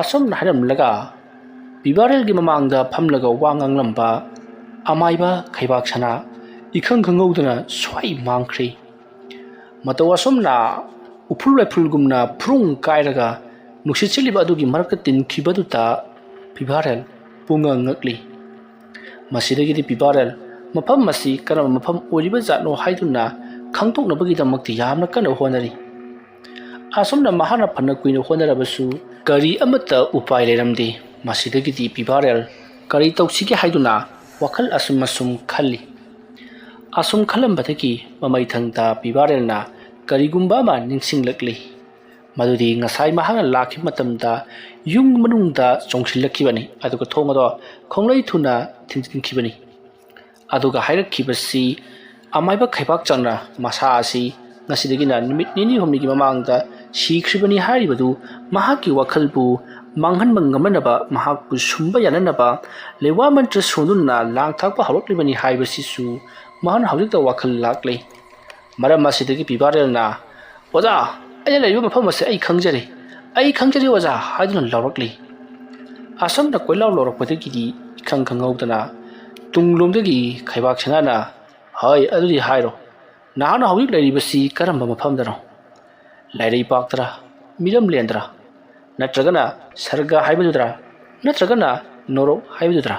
ꯑꯁꯨꯝꯅ ꯍꯥꯏꯔꯝꯂꯒ ꯄꯤꯕꯥꯔꯦꯜꯒꯤ ꯃꯃꯥꯡꯗ ꯐꯝꯂꯒ ꯋꯥ ꯉꯥꯡꯂꯝꯕ ꯑꯃꯥꯏꯕ ꯈꯩꯕꯥꯛ ꯁꯅꯥ ꯏꯈꯪ ꯈꯪꯍꯧꯗꯅ ꯁ꯭ꯋꯥꯏ ꯃꯥꯡꯈ꯭ꯔꯦ꯫ ꯃꯇꯧ ꯑꯁꯨꯝꯅ ꯎꯐꯨꯜ ꯋꯥꯏꯐꯨꯜꯒꯨꯝꯅ ꯐꯨꯔꯨꯡ ꯀꯥꯏꯔꯒ ꯅꯨꯡꯁꯤꯠ ꯁꯤꯠꯂꯤꯕ ꯑꯗꯨꯒꯤ ꯃꯔꯛꯇ ꯇꯤꯟꯈꯤꯕꯗꯨꯗ ꯄꯤꯕꯥꯔꯦꯜ ꯄꯨꯡꯉꯛ ꯉꯛꯂꯤ꯫ ꯃꯁꯤꯗꯒꯤꯗꯤ ꯄꯤꯕꯥꯔꯦꯜ ꯃꯐꯝ ꯑꯁꯤ ꯀꯔꯝꯕ ꯃꯐꯝ ꯑꯣꯏꯔꯤꯕ ꯖꯥꯠꯅꯣ ꯍꯥꯏꯗꯨꯅ ꯈꯪꯗꯣꯛꯅꯕꯒꯤꯗꯃꯛꯇ ꯌꯥꯝꯅ ꯀꯟꯅ ꯍꯣꯠꯅꯔꯤ꯫ ꯑꯁꯨꯝꯅ ꯃꯍꯥꯛꯅ ꯐꯅ ꯀꯨꯏꯅ ꯍꯣꯠꯅꯔꯕꯁꯨ ꯀꯔꯤ ꯑꯃꯠꯇ ꯎꯄꯥꯏ ꯂꯩꯔꯝꯗꯦ꯫ ꯃꯁꯤꯗꯒꯤꯗꯤ ꯄꯤꯕꯥꯔꯦꯜ ꯀꯔꯤ ꯇꯧꯁꯤꯒꯦ ꯍꯥꯏꯗꯨꯅ ꯋꯥꯈꯜ ꯑꯁꯨꯝ ꯑꯁꯨꯝ ꯈꯜꯂꯤ꯫ ꯑꯁꯨꯝ ꯈꯜꯂꯝꯕꯗꯒꯤ ꯃꯃꯩꯊꯪꯗ ꯄꯤꯕꯥꯔꯦꯜꯅ ꯀꯔꯤꯒꯨꯝꯕ ꯑꯃ ꯅꯤꯡꯁꯤꯡꯂꯛꯂꯤ꯫ ꯃꯗꯨꯗꯤ ꯉꯁꯥꯏ ꯃꯍꯥꯛꯅ ꯂꯥꯛꯈꯤꯕ ꯃꯇꯝꯗ ꯌꯨꯝ ꯃꯅꯨꯡꯗ ꯆꯣꯡꯁꯤꯜꯂꯛꯈꯤꯕꯅꯤ, ꯑꯗꯨꯒ ꯊꯣꯡ ꯑꯗꯣ ꯈꯣꯡꯂꯩ ꯊꯨꯅ ꯊꯤꯡꯖꯤꯟꯈꯤꯕꯅꯤ꯫ ꯑꯗꯨꯒ ꯍꯥꯏꯔꯛꯈꯤꯕꯁꯤ ꯑꯃꯥꯏꯕ ꯈꯩꯕꯥꯛ ꯆꯥꯡꯅ ꯃꯁꯥ ꯑꯁꯤ ꯉꯁꯤꯗꯒꯤꯅ ꯅꯨꯃꯤꯠ ꯅꯤꯅꯤ ꯍꯨꯝꯅꯤꯒꯤ ꯃꯃꯥꯡꯗ ꯁꯤꯈ꯭ꯔꯤꯕꯅꯤ ꯍꯥꯏꯔꯤꯕꯗꯨ ꯃꯍꯥꯛꯀꯤ ꯋꯥꯈꯜꯕꯨ ꯃꯥꯡꯍꯟꯕ ꯉꯝꯅꯅꯕ, ꯃꯍꯥꯛꯄꯨ ꯁꯨꯝꯕ ꯌꯥꯅꯅꯕ ꯂꯩꯋꯥ ꯃꯟꯇ꯭ꯔ ꯁꯣꯟꯗꯨꯅ ꯂꯥꯡ ꯊꯥꯛꯄ ꯍꯧꯔꯛꯂꯤꯕꯅꯤ ꯍꯥꯏꯕꯁꯤꯁꯨ ꯃꯍꯥꯛꯅ ꯍꯧꯖꯤꯛꯇ ꯋꯥꯈꯜ ꯂꯥꯛꯂꯦ꯫ ꯃꯔꯝ ꯑꯁꯤꯗꯒꯤ ꯄꯤꯕꯥꯔꯦꯜꯅ, "ꯑꯣꯖꯥ, ꯑꯩꯅ ꯂꯩꯔꯤꯕ ꯃꯐꯝ ꯑꯁꯦ ꯑꯩ ꯈꯪꯖꯔꯦ, ꯑꯩ ꯈꯪꯖꯔꯦ ꯑꯣꯖꯥ" ꯍꯥꯏꯗꯨꯅ ꯂꯥꯎꯔꯛꯂꯤ꯫ ꯑꯁꯨꯝꯅ ꯀꯣꯏꯂꯥꯎ ꯂꯥꯎꯔꯛꯄꯗꯒꯤꯗꯤ ꯏꯈꯪ ꯈꯪꯍꯧꯗꯅ ꯇꯨꯡꯂꯣꯝꯗꯒꯤ ꯈꯩꯕꯥꯛ ꯁꯅꯥꯅ, "ꯍꯣꯏ, ꯑꯗꯨꯗꯤ ꯍꯥꯏꯔꯣ, ꯅꯍꯥꯛꯅ ꯍꯧꯖꯤꯛ ꯂꯩꯔꯤꯕꯁꯤ ꯀꯔꯝꯕ ꯃꯐꯝꯗꯅꯣ? ꯂꯥꯏꯔꯩꯕꯥꯛꯇꯔꯥ? ꯃꯤꯔꯝꯂꯦꯟꯗꯔꯥ? ꯅꯠꯇ꯭ꯔꯒꯅ ꯁꯔꯒ ꯍꯥꯏꯕꯗꯨꯗꯔꯥ? ꯅꯠꯇ꯭ꯔꯒꯅ ꯅꯣꯔꯣꯛ ꯍꯥꯏꯕꯗꯨꯗꯔꯥ?"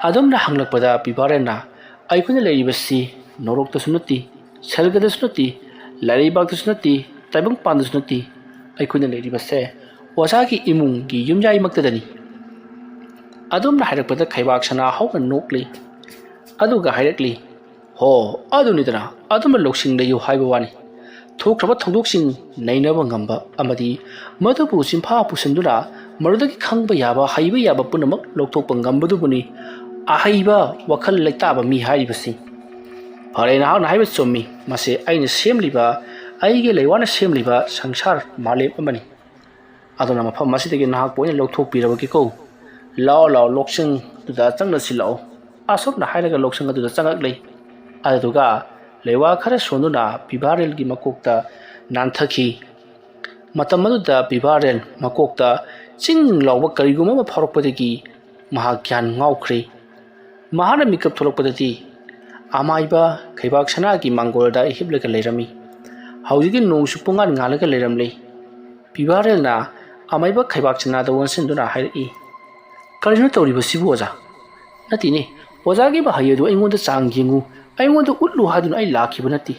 ꯑꯗꯨꯝꯅ ꯍꯪꯂꯛꯄꯗ ꯄꯤꯕꯥꯔꯦꯟꯅ, "ꯑꯩꯈꯣꯏꯅ ꯂꯩꯔꯤꯕꯁꯤ ꯅꯣꯔꯣꯛꯇꯁꯨ ꯅꯠꯇꯦ, ꯁꯔꯒꯗꯁꯨ ꯅꯠꯇꯦ, ꯂꯥꯏꯔꯩꯕꯥꯛꯇꯁꯨ ꯅꯠꯇꯦ, ꯇꯥꯏꯕꯪꯄꯥꯟꯗꯁꯨ ꯅꯠꯇꯦ꯫ ꯑꯩꯈꯣꯏꯅ ꯂꯩꯔꯤꯕꯁꯦ ꯑꯣꯖꯥꯒꯤ ꯏꯃꯨꯡꯒꯤ ꯌꯨꯝꯌꯥꯏꯃꯛꯇꯗꯅꯤ꯫" ꯑꯗꯨꯝꯅ ꯍꯥꯏꯔꯛꯄꯗ ꯈꯩꯕꯥꯛ ꯁꯅꯥ ꯍꯧꯅ ꯅꯣꯛꯂꯤ꯫ ꯑꯗꯨꯒ ꯍꯥꯏꯔꯛꯂꯤ, "ꯍꯣ, ꯑꯗꯨꯅꯤꯗꯅ, ꯑꯗꯨꯝꯅ ꯂꯧꯁꯤꯡ ꯂꯩꯌꯨ ꯍꯥꯏꯕ ꯋꯥꯅꯤ꯫ ꯊꯣꯛꯈ꯭ꯔꯕ ꯊꯧꯗꯣꯛꯁꯤꯡ ꯅꯩꯅꯕ ꯉꯝꯕ ꯑꯃꯗꯤ ꯃꯗꯨꯕꯨ ꯆꯤꯟꯐꯥ ꯄꯨꯁꯤꯟꯗꯨꯅ ꯃꯗꯨꯗꯒꯤ ꯈꯪꯕ ꯌꯥꯕ, ꯍꯩꯕ ꯌꯥꯕ ꯄꯨꯝꯅꯃꯛ ꯂꯧꯊꯣꯛꯄ ꯉꯝꯕꯗꯨꯕꯨꯅꯤ ꯑꯍꯩꯕ, ꯋꯥꯈꯜ ꯂꯩꯇꯥꯕ ꯃꯤ ꯍꯥꯏꯔꯤꯕꯁꯤ꯫" "ꯐꯔꯦ, ꯅꯍꯥꯛꯅ ꯍꯥꯏꯕ ꯆꯨꯝꯃꯤ꯫ ꯃꯁꯤ ꯑꯩꯅ ꯁꯦꯝꯂꯤꯕ, ꯑꯩꯒꯤ ꯂꯩꯋꯥꯅ ꯁꯦꯝꯂꯤꯕ ꯁꯪꯁꯥꯔ ꯃꯥꯂꯦꯝ ꯑꯃꯅꯤ꯫ ꯑꯗꯨꯅ ꯃꯐꯝ ꯑꯁꯤꯗꯒꯤ ꯅꯍꯥꯛꯄꯨ ꯑꯩꯅ ꯂꯧꯊꯣꯛꯄꯤꯔꯕꯒꯦꯀꯣ꯫ ꯂꯥꯛꯑꯣ, ꯂꯥꯛꯑꯣ, ꯂꯣꯛꯁꯪꯗꯨꯗ ꯆꯪꯂꯁꯤ ꯂꯥꯛꯑꯣ꯫" ꯑꯁꯨꯝꯅ ꯍꯥꯏꯔꯒ ꯂꯣꯛꯁꯪ ꯑꯗꯨꯗ ꯆꯪꯉꯛꯂꯦ꯫ ꯑꯗꯨꯗꯨꯒ ꯂꯩꯋꯥ ꯈꯔ ꯁꯣꯟꯗꯨꯅ ꯄꯤꯕꯥꯔꯦꯜꯒꯤ ꯃꯀꯣꯛꯇ ꯅꯥꯟꯊꯈꯤ꯫ ꯃꯇꯝ ꯑꯗꯨꯗ ꯄꯤꯕꯥꯔꯦꯜ ꯃꯀꯣꯛꯇ ꯆꯤꯡ ꯂꯥꯎꯕ ꯀꯔꯤꯒꯨꯝꯕ ꯑꯃ ꯐꯥꯎꯔꯛꯄꯗꯒꯤ ꯃꯍꯥꯛ ꯒ꯭ꯌꯥꯟ ꯉꯥꯎꯈ꯭ꯔꯦ꯫ ꯃꯍꯥꯛꯅ ꯃꯤꯀꯞ ꯊꯣꯛꯂꯛꯄꯗꯗꯤ ꯑꯃꯥꯏꯕ ꯈꯩꯕꯥꯛ ꯁꯅꯥꯒꯤ ꯃꯥꯡꯒꯣꯜꯗ ꯍꯤꯞꯂꯒ ꯂꯩꯔꯝꯃꯤ꯫ ꯍꯧꯖꯤꯛꯇꯤ ꯅꯣꯡꯁꯨ ꯄꯨꯡꯉꯥꯟ ꯉꯥꯜꯂꯒ ꯂꯩꯔꯝꯂꯦ꯫ ꯄꯤꯕꯥꯔꯦꯜꯅ ꯑꯃꯥꯏꯕ ꯈꯩꯕꯥꯛ ꯁꯅꯥꯗ ꯑꯣꯟꯁꯤꯟꯗꯨꯅ ꯍꯥꯏꯔꯛꯏ, "ꯀꯔꯤꯅꯣ ꯇꯧꯔꯤꯕꯁꯤꯕꯨ, ꯑꯣꯖꯥ? ꯅꯠꯇꯦꯅꯦ, ꯑꯣꯖꯥꯒꯤ ꯃꯍꯩ ꯑꯗꯨ ꯑꯩꯉꯣꯟꯗ ꯆꯥꯡ ꯌꯦꯡꯉꯨ, ꯑꯩꯉꯣꯟꯗ ꯎꯠꯂꯨ ꯍꯥꯏꯗꯨꯅ ꯑꯩ ꯂꯥꯛꯈꯤꯕ ꯅꯠꯇꯦ꯫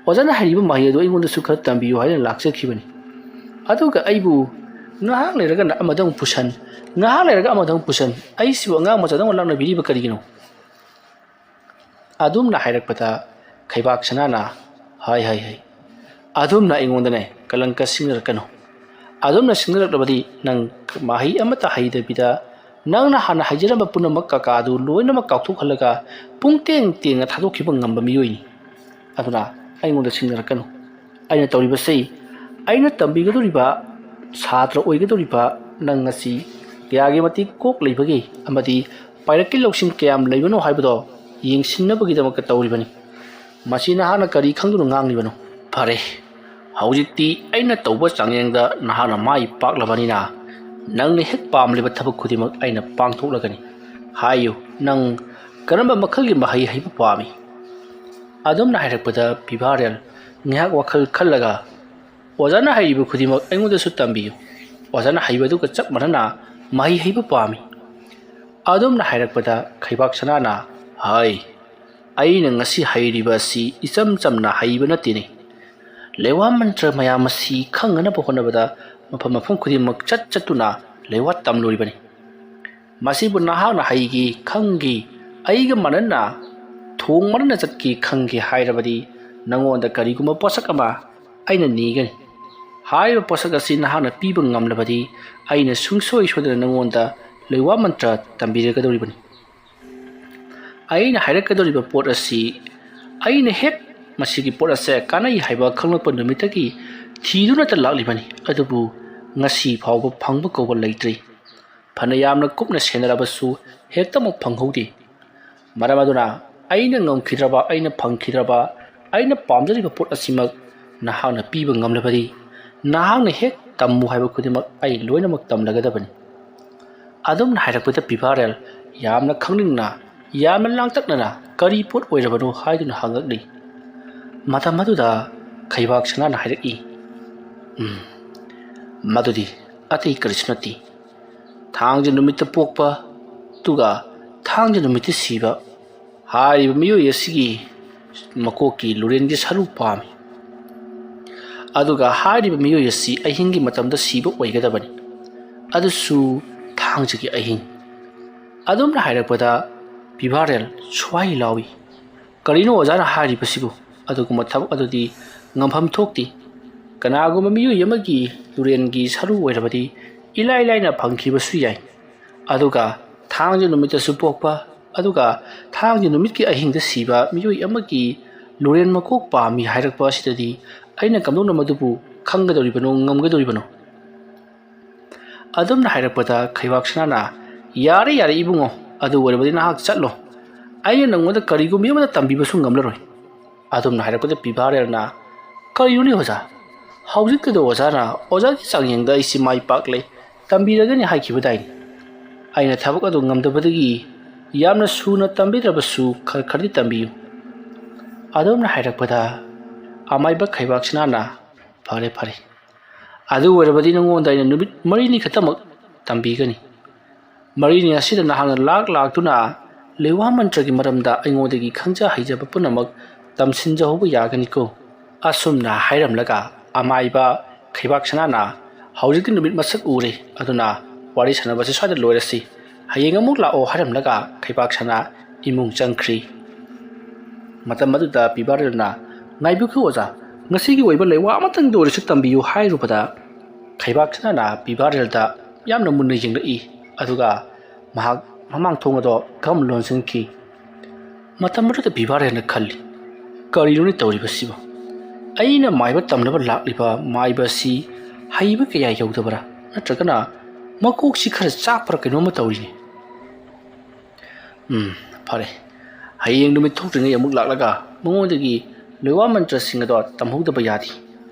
ꯑꯣꯖꯥꯅ ꯍꯩꯔꯤꯕ ꯃꯍꯩ ꯑꯗꯨ ꯑꯩꯉꯣꯟꯗꯁꯨ ꯈꯔ ꯇꯝꯕꯤꯌꯨ ꯍꯥꯏꯗꯨꯅ ꯂꯥꯛꯆꯈꯤꯕꯅꯤ꯫ ꯑꯗꯨꯒ ꯑꯩꯕꯨ ꯉꯥꯏꯍꯥꯛ ꯂꯩꯔꯒꯅ ꯑꯃꯗ ꯑꯃꯨꯛ ꯄꯨꯁꯟ, ꯉꯥꯏꯍꯥꯛ ꯂꯩꯔꯒ ꯑꯃꯗ ꯑꯃꯨꯛ ꯄꯨꯁꯟ, ꯑꯩꯁꯤꯕꯨ ꯑꯉꯥꯡ ꯃꯆꯥꯗꯧꯅ ꯂꯥꯛꯅꯕꯤꯔꯤꯕ ꯀꯔꯤꯒꯤꯅꯣ?" ꯑꯗꯨꯝꯅ ꯍꯥꯏꯔꯛꯄꯗ ꯈꯩꯕꯥꯛ ꯁꯅꯥꯅ, "ꯍꯥꯏ, ꯍꯥꯏ, ꯍꯥꯏ, ꯑꯗꯨꯝꯅ ꯑꯩꯉꯣꯟꯗꯅꯦ ꯀꯂꯪꯀ ꯁꯤꯡꯅꯔꯛꯀꯅꯨ꯫ ꯑꯗꯨꯝꯅ ꯁꯤꯡꯅꯔꯛꯂꯕꯗꯤ ꯅꯪ ꯃꯍꯩ ꯑꯃꯠꯇ ꯍꯩꯗꯕꯤꯗ ꯅꯪꯅ ꯍꯥꯟꯅ ꯍꯩꯖꯔꯝꯕ ꯄꯨꯝꯅꯃꯛ ꯀꯀꯥ ꯑꯗꯨ ꯂꯣꯏꯅꯃꯛ ꯀꯥꯎꯊꯣꯛꯍꯜꯂꯒ ꯄꯨꯡꯇꯦꯡ ꯇꯦꯡꯅ ꯊꯥꯗꯣꯛꯈꯤꯕ ꯉꯝꯕ ꯃꯤꯑꯣꯏꯅꯤ꯫ ꯑꯗꯨꯅ ꯑꯩꯉꯣꯟꯗ ꯁꯤꯡꯅꯔꯛꯀꯅꯨ꯫ ꯑꯩꯅ ꯇꯧꯔꯤꯕꯁꯤ ꯑꯩꯅ ꯇꯝꯕꯤꯒꯗꯧꯔꯤꯕ ꯁꯥꯇ꯭ꯔ ꯑꯣꯏꯒꯗꯧꯔꯤꯕ ꯅꯪ ꯑꯁꯤ ꯀꯌꯥꯒꯤ ꯃꯇꯤꯛ ꯀꯣꯛ ꯂꯩꯕꯒꯦ ꯑꯃꯗꯤ ꯄꯥꯏꯔꯛꯀꯤ ꯂꯧꯁꯤꯡ ꯀꯌꯥꯝ ꯂꯩꯕꯅꯣ ꯍꯥꯏꯕꯗꯣ ꯌꯦꯡꯁꯤꯟꯅꯕꯒꯤꯗꯃꯛꯇ ꯇꯧꯔꯤꯕꯅꯤ꯫ "ꯃꯁꯤ ꯅꯍꯥꯛꯅ ꯀꯔꯤ ꯈꯪꯗꯨꯅ ꯉꯥꯡꯂꯤꯕꯅꯣ? ꯐꯔꯦ, ꯍꯧꯖꯤꯛꯇꯤ ꯑꯩꯅ ꯇꯧꯕ ꯆꯥꯡꯌꯦꯡꯗ ꯅꯍꯥꯛꯅ ꯃꯥꯏ ꯄꯥꯛꯂꯕꯅꯤꯅ, ꯅꯪꯅ ꯍꯦꯛ ꯄꯥꯝꯂꯤꯕ ꯊꯕꯛ ꯈꯨꯗꯤꯡꯃꯛ ꯑꯩꯅ ꯄꯥꯡꯊꯣꯛꯂꯒꯅꯤ꯫ ꯍꯥꯏꯌꯨ, ꯅꯪ ꯀꯔꯝꯕ ꯃꯈꯜꯒꯤ ꯃꯍꯩ ꯍꯩꯕ ꯄꯥꯝꯃꯤ?" ꯑꯗꯨꯝꯅ ꯍꯥꯏꯔꯛꯄꯗ ꯚꯤꯚꯥꯔꯦꯜ ꯉꯥꯏꯍꯥꯛ ꯋꯥꯈꯜ ꯈꯜꯂꯒ, "ꯑꯣꯖꯥꯅ ꯍꯥꯏꯔꯤꯕ ꯈꯨꯗꯤꯡꯃꯛ ꯑꯩꯉꯣꯟꯗꯁꯨ ꯇꯝꯕꯤꯌꯨ꯫ ꯑꯣꯖꯥꯅ ꯍꯩꯕꯗꯨꯒ ꯆꯞ ꯃꯥꯟꯅꯅ ꯃꯍꯩ ꯍꯩꯕ ꯄꯥꯝꯃꯤ꯫" ꯑꯗꯨꯝꯅ ꯍꯥꯏꯔꯛꯄꯗ ꯈꯩꯕꯥꯛ ꯁꯅꯥꯅ, "ꯍꯥꯏ, ꯑꯩꯅ ꯉꯁꯤ ꯍꯩꯔꯤꯕ ꯑꯁꯤ ꯏꯆꯝ ꯆꯝꯅ ꯍꯩꯕ ꯅꯠꯇꯦꯅꯦ꯫ ꯂꯩꯋꯥ ꯃꯟꯇ꯭ꯔ ꯃꯌꯥꯝ ꯑꯁꯤ ꯈꯪꯅꯅꯕ ꯍꯣꯠꯅꯕꯗ ꯃꯐꯝ ꯃꯐꯝ ꯈꯨꯗꯤꯡꯃꯛ ꯆꯠ ꯆꯠꯇꯨꯅ ꯂꯩꯋꯥ ꯇꯝꯂꯨꯔꯤꯕꯅꯤ꯫ ꯃꯁꯤꯕꯨ ꯅꯍꯥꯛꯅ ꯍꯩꯒꯦ ꯈꯪꯒꯦ, ꯑꯩꯒ ꯃꯥꯟꯅꯅ ꯊꯣꯡ ꯃꯥꯟꯅꯅ ꯆꯠꯀꯦ ꯈꯪꯒꯦ ꯍꯥꯏꯔꯕꯗꯤ, ꯅꯉꯣꯟꯗ ꯀꯔꯤꯒꯨꯝꯕ ꯄꯣꯠꯁꯛ ꯑꯃ ꯑꯩꯅ ꯅꯤꯒꯅꯤ꯫ ꯍꯥꯏꯔꯤꯕ ꯄꯣꯠꯁꯛ ꯑꯁꯤ ꯅꯍꯥꯛꯅ ꯄꯤꯕ ꯉꯝꯂꯕꯗꯤ, ꯑꯩꯅ ꯁꯨꯡꯁꯣꯏ ꯁꯣꯏꯗꯅ ꯅꯉꯣꯟꯗ ꯂꯩꯋꯥ ꯃꯟꯇ꯭ꯔ ꯇꯝꯕꯤꯔꯒꯗꯧꯔꯤꯕꯅꯤ꯫ ꯑꯩꯅ ꯍꯥꯏꯔꯛꯀꯗꯧꯔꯤꯕ ꯄꯣꯠ ꯑꯁꯤ ꯑꯩꯅ ꯍꯦꯛ ꯃꯁꯤꯒꯤ ꯄꯣꯠ ꯑꯁꯦ ꯀꯥꯟꯅꯩ ꯍꯥꯏꯕ ꯈꯪꯂꯛꯄ ꯅꯨꯃꯤꯠꯇꯒꯤ ꯊꯤꯗꯨꯅꯇ ꯂꯥꯛꯂꯤꯕꯅꯤ, ꯑꯗꯨꯕꯨ ꯉꯁꯤ ꯐꯥꯎꯕ ꯐꯪꯕ ꯀꯧꯕ ꯂꯩꯇ꯭ꯔꯤ꯫ ꯐꯅ ꯌꯥꯝꯅ ꯀꯨꯞꯅ ꯁꯦꯟꯅꯔꯕꯁꯨ ꯍꯦꯛꯇꯃꯛ ꯐꯪꯍꯧꯗꯦ꯫ ꯃꯔꯝ ꯑꯗꯨꯅ ꯑꯩꯅ ꯉꯝꯈꯤꯗ꯭ꯔꯕ, ꯑꯩꯅ ꯐꯪꯈꯤꯗ꯭ꯔꯕ, ꯑꯩꯅ ꯄꯥꯝꯖꯔꯤꯕ ꯄꯣꯠ ꯑꯁꯤꯃꯛ ꯅꯍꯥꯛꯅ ꯄꯤꯕ ꯉꯝꯂꯕꯗꯤ, ꯅꯍꯥꯛꯅ ꯍꯦꯛ ꯇꯝꯃꯨ ꯍꯥꯏꯕ ꯈꯨꯗꯤꯡꯃꯛ ꯑꯩ ꯂꯣꯏꯅꯃꯛ ꯇꯝꯂꯒꯗꯕꯅꯤ꯫" ꯑꯗꯨꯝꯅ ꯍꯥꯏꯔꯛꯄꯗ ꯚꯤꯚꯥꯔꯦꯜ ꯌꯥꯝꯅ ꯈꯪꯅꯤꯡꯅ, ꯌꯥꯝꯅ ꯂꯥꯡꯇꯛꯅꯅ, "ꯀꯔꯤ ꯄꯣꯠ ꯑꯣꯏꯔꯕꯅꯣ?" ꯍꯥꯏꯗꯨꯅ ꯍꯪꯂꯛꯂꯤ꯫ ꯃꯇꯝ ꯑꯗꯨꯗ ꯈꯩꯕꯥꯛ ꯁꯅꯥꯅ ꯍꯥꯏꯔꯛꯏ, "ꯎꯝ, ꯃꯗꯨꯗꯤ ꯑꯇꯩ ꯀꯔꯤꯁꯨ ꯅꯠꯇꯦ꯫ ꯊꯥꯡꯖ ꯅꯨꯃꯤꯠꯇ ꯄꯣꯛꯄ, ꯑꯗꯨꯒ ꯊꯥꯡꯖ ꯅꯨꯃꯤꯠꯇ ꯁꯤꯕ, ꯍꯥꯏꯔꯤꯕ ꯃꯤꯑꯣꯏ ꯑꯁꯤꯒꯤ ꯃꯀꯣꯛꯀꯤ ꯂꯨꯔꯦꯟꯒꯤ ꯁꯔꯨ ꯄꯥꯝꯃꯤ꯫ ꯑꯗꯨꯒ ꯍꯥꯏꯔꯤꯕ ꯃꯤꯑꯣꯏ ꯑꯁꯤ ꯑꯍꯤꯡꯒꯤ ꯃꯇꯝꯗ ꯁꯤꯕ ꯑꯣꯏꯒꯗꯕꯅꯤ, ꯑꯗꯨꯁꯨ ꯊꯥꯡꯖꯒꯤ ꯑꯍꯤꯡ꯫" ꯑꯗꯨꯝꯅ ꯍꯥꯏꯔꯛꯄꯗ ꯚꯤꯚꯥꯔꯦꯜ ꯁ꯭ꯋꯥꯏ ꯂꯥꯎꯏ꯫ "ꯀꯔꯤꯅꯣ ꯑꯣꯖꯥꯅ ꯍꯥꯏꯔꯤꯕꯁꯤꯕꯨ? ꯑꯗꯨꯒꯨꯝꯕ ꯊꯕꯛ ꯑꯗꯨꯗꯤ ꯉꯝꯐꯝ ꯊꯣꯛꯇꯦ꯫ ꯀꯅꯥꯒꯨꯝꯕ ꯃꯤꯑꯣꯏ ꯑꯃꯒꯤ ꯂꯨꯔꯦꯟꯒꯤ ꯁꯔꯨ ꯑꯣꯏꯔꯕꯗꯤ ꯏꯂꯥꯏ ꯂꯥꯏꯅ ꯐꯪꯈꯤꯕꯁꯨ ꯌꯥꯏ꯫ ꯑꯗꯨꯒ ꯊꯥꯡꯖ ꯅꯨꯃꯤꯠꯇꯁꯨ ꯄꯣꯛꯄ, ꯑꯗꯨꯒ ꯊꯥꯡꯖ ꯅꯨꯃꯤꯠꯀꯤ ꯑꯍꯤꯡꯗ ꯁꯤꯕ ꯃꯤꯑꯣꯏ ꯑꯃꯒꯤ ꯂꯨꯔꯦꯟ ꯃꯀꯣꯛ ꯄꯥꯝꯃꯤ ꯍꯥꯏꯔꯛꯄ ꯑꯁꯤꯗꯗꯤ ꯑꯩꯅ ꯀꯝꯗꯧꯅ ꯃꯗꯨꯕꯨ ꯈꯪꯒꯗꯧꯔꯤꯕꯅꯣ, ꯉꯝꯒꯗꯧꯔꯤꯕꯅꯣ?" ꯑꯗꯨꯝꯅ ꯍꯥꯏꯔꯛꯄꯗ ꯈꯩꯕꯥꯛ ꯁꯅꯥꯅ, "ꯌꯥꯔꯦ, ꯌꯥꯔꯦ ꯏꯕꯨꯡꯉꯣ, ꯑꯗꯨ ꯑꯣꯏꯔꯕꯗꯤ ꯅꯍꯥꯛ ꯆꯠꯂꯣ꯫ ꯑꯩꯅ ꯅꯪꯉꯣꯟꯗ ꯀꯔꯤꯒꯨꯝꯕ ꯑꯃꯠꯇ ꯇꯝꯕꯤꯕꯁꯨ ꯉꯝꯂꯔꯣꯏ꯫ ꯑꯗꯨꯝꯅ ꯍꯥꯏꯔꯛꯄꯗ ꯄꯤꯚꯥꯔꯦꯜꯅ, "ꯀꯔꯤꯅꯣꯅꯦ ꯑꯣꯖꯥ? ꯍꯧꯖꯤꯛꯇꯗ ꯑꯣꯖꯥꯅ ꯑꯣꯖꯥꯒꯤ ꯆꯥꯡꯌꯦꯡꯗ ꯑꯩꯁꯤ ꯃꯥꯏ ꯄꯥꯛꯂꯦ, ꯇꯝꯕꯤꯔꯒꯅꯤ ꯍꯥꯏꯈꯤꯕꯗꯥꯏꯅꯦ? ꯑꯩꯅ ꯊꯕꯛ ꯑꯗꯨ ꯉꯝꯗꯕꯗꯒꯤ ꯌꯥꯝꯅ ꯁꯨꯅ ꯇꯝꯕꯤꯗ꯭ꯔꯕꯁꯨ ꯈꯔ ꯈꯔꯗꯤ ꯇꯝꯕꯤꯌꯨ"꯫ ꯑꯗꯨꯝꯅ ꯍꯥꯏꯔꯛꯄꯗ ꯑꯃꯥꯏꯕ ꯈꯩꯕꯥꯛ ꯁꯅꯥꯅ, "ꯐꯔꯦ, ꯐꯔꯦ꯫ ꯑꯗꯨ ꯑꯣꯏꯔꯕꯗꯤ ꯅꯉꯣꯟꯗ ꯑꯩꯅ ꯅꯨꯃꯤꯠ ꯃꯔꯤꯅꯤ ꯈꯛꯇꯃꯛ ꯇꯝꯕꯤꯒꯅꯤ꯫ ꯃꯔꯤꯅꯤ ꯑꯁꯤꯗ ꯅꯍꯥꯛꯅ ꯂꯥꯛ ꯂꯥꯛꯇꯨꯅ ꯂꯩꯋꯥ ꯃꯟꯇ꯭ꯔꯒꯤ ꯃꯔꯝꯗ ꯑꯩꯉꯣꯟꯗꯒꯤ ꯈꯪꯖ ꯍꯩꯖꯕ ꯄꯨꯝꯅꯃꯛ ꯇꯝꯁꯤꯟꯖꯍꯧꯕ ꯌꯥꯒꯅꯤꯀꯣ"꯫ ꯑꯁꯨꯝꯅ ꯍꯥꯏꯔꯝꯂꯒ ꯑꯃꯥꯏꯕ ꯈꯩꯕꯥꯛ ꯁꯅꯥꯅ, "ꯍꯧꯖꯤꯛꯇꯤ ꯅꯨꯃꯤꯠ ꯃꯁꯛ ꯎꯔꯦ, ꯑꯗꯨꯅ ꯋꯥꯔꯤ ꯁꯥꯟꯅꯕꯁꯤ ꯁ꯭ꯋꯥꯏꯗ ꯂꯣꯏꯔꯁꯤ꯫ ꯍꯌꯦꯡ ꯑꯃꯨꯛ ꯂꯥꯛꯑꯣ" ꯍꯥꯏꯔꯝꯂꯒ ꯈꯩꯕꯥꯛ ꯁꯅꯥ ꯏꯃꯨꯡ ꯆꯪꯈ꯭ꯔꯤ꯫ ꯃꯇꯝ ꯑꯗꯨꯗ ꯄꯤꯕꯥꯔꯦꯜꯅ, "ꯉꯥꯏꯕꯤꯈꯣ ꯑꯣꯖꯥ, ꯉꯁꯤꯒꯤ ꯑꯣꯏꯕ ꯂꯩꯋꯥ ꯑꯃꯇꯪꯗ ꯑꯣꯏꯔꯁꯨ ꯇꯝꯕꯤꯌꯨ" ꯍꯥꯏꯔꯨꯕꯗ ꯈꯩꯕꯥꯛ ꯁꯅꯥꯅ ꯄꯤꯕꯥꯔꯦꯜꯗ ꯌꯥꯝꯅ ꯃꯨꯟꯅ ꯌꯦꯡꯂꯛꯏ꯫ ꯑꯗꯨꯒ ꯃꯍꯥꯛ ꯃꯃꯥꯡ ꯊꯣꯡ ꯑꯗꯣ ꯒꯝ ꯂꯣꯟꯁꯤꯟꯈꯤ꯫ ꯃꯇꯝ ꯑꯗꯨꯗ ꯄꯤꯕꯥꯔꯦꯜꯅ ꯈꯜꯂꯤ, "ꯀꯔꯤꯅꯣꯅꯦ ꯇꯧꯔꯤꯕꯁꯤꯕꯣ? ꯑꯩꯅ ꯃꯥꯏꯕ ꯇꯝꯅꯕ ꯂꯥꯛꯂꯤꯕ ꯃꯥꯏꯕ ꯑꯁꯤ ꯍꯩꯕ ꯀꯌꯥ ꯌꯧꯗꯕ꯭ꯔꯥ? ꯅꯠꯇ꯭ꯔꯒꯅ ꯃꯀꯣꯛꯁꯤ ꯈꯔ ꯆꯥꯛꯄ꯭ꯔꯥ? ꯀꯩꯅꯣꯝꯃ ꯇꯧꯔꯤꯅꯦ"꯫ ꯎꯝ, ꯐꯔꯦ꯫ ꯍꯌꯦꯡ ꯅꯨꯃꯤꯠ ꯊꯣꯛꯇ꯭ꯔꯤꯉꯩ ꯑꯃꯨꯛ ꯂꯥꯛꯂꯒ ꯃꯉꯣꯟꯗꯒꯤ ꯂꯣꯏꯋꯥ ꯃꯟꯇ꯭ꯔꯁꯤꯡ ꯑꯗꯣ ꯇꯝꯍꯧꯗꯕ ꯌꯥꯗꯦ꯫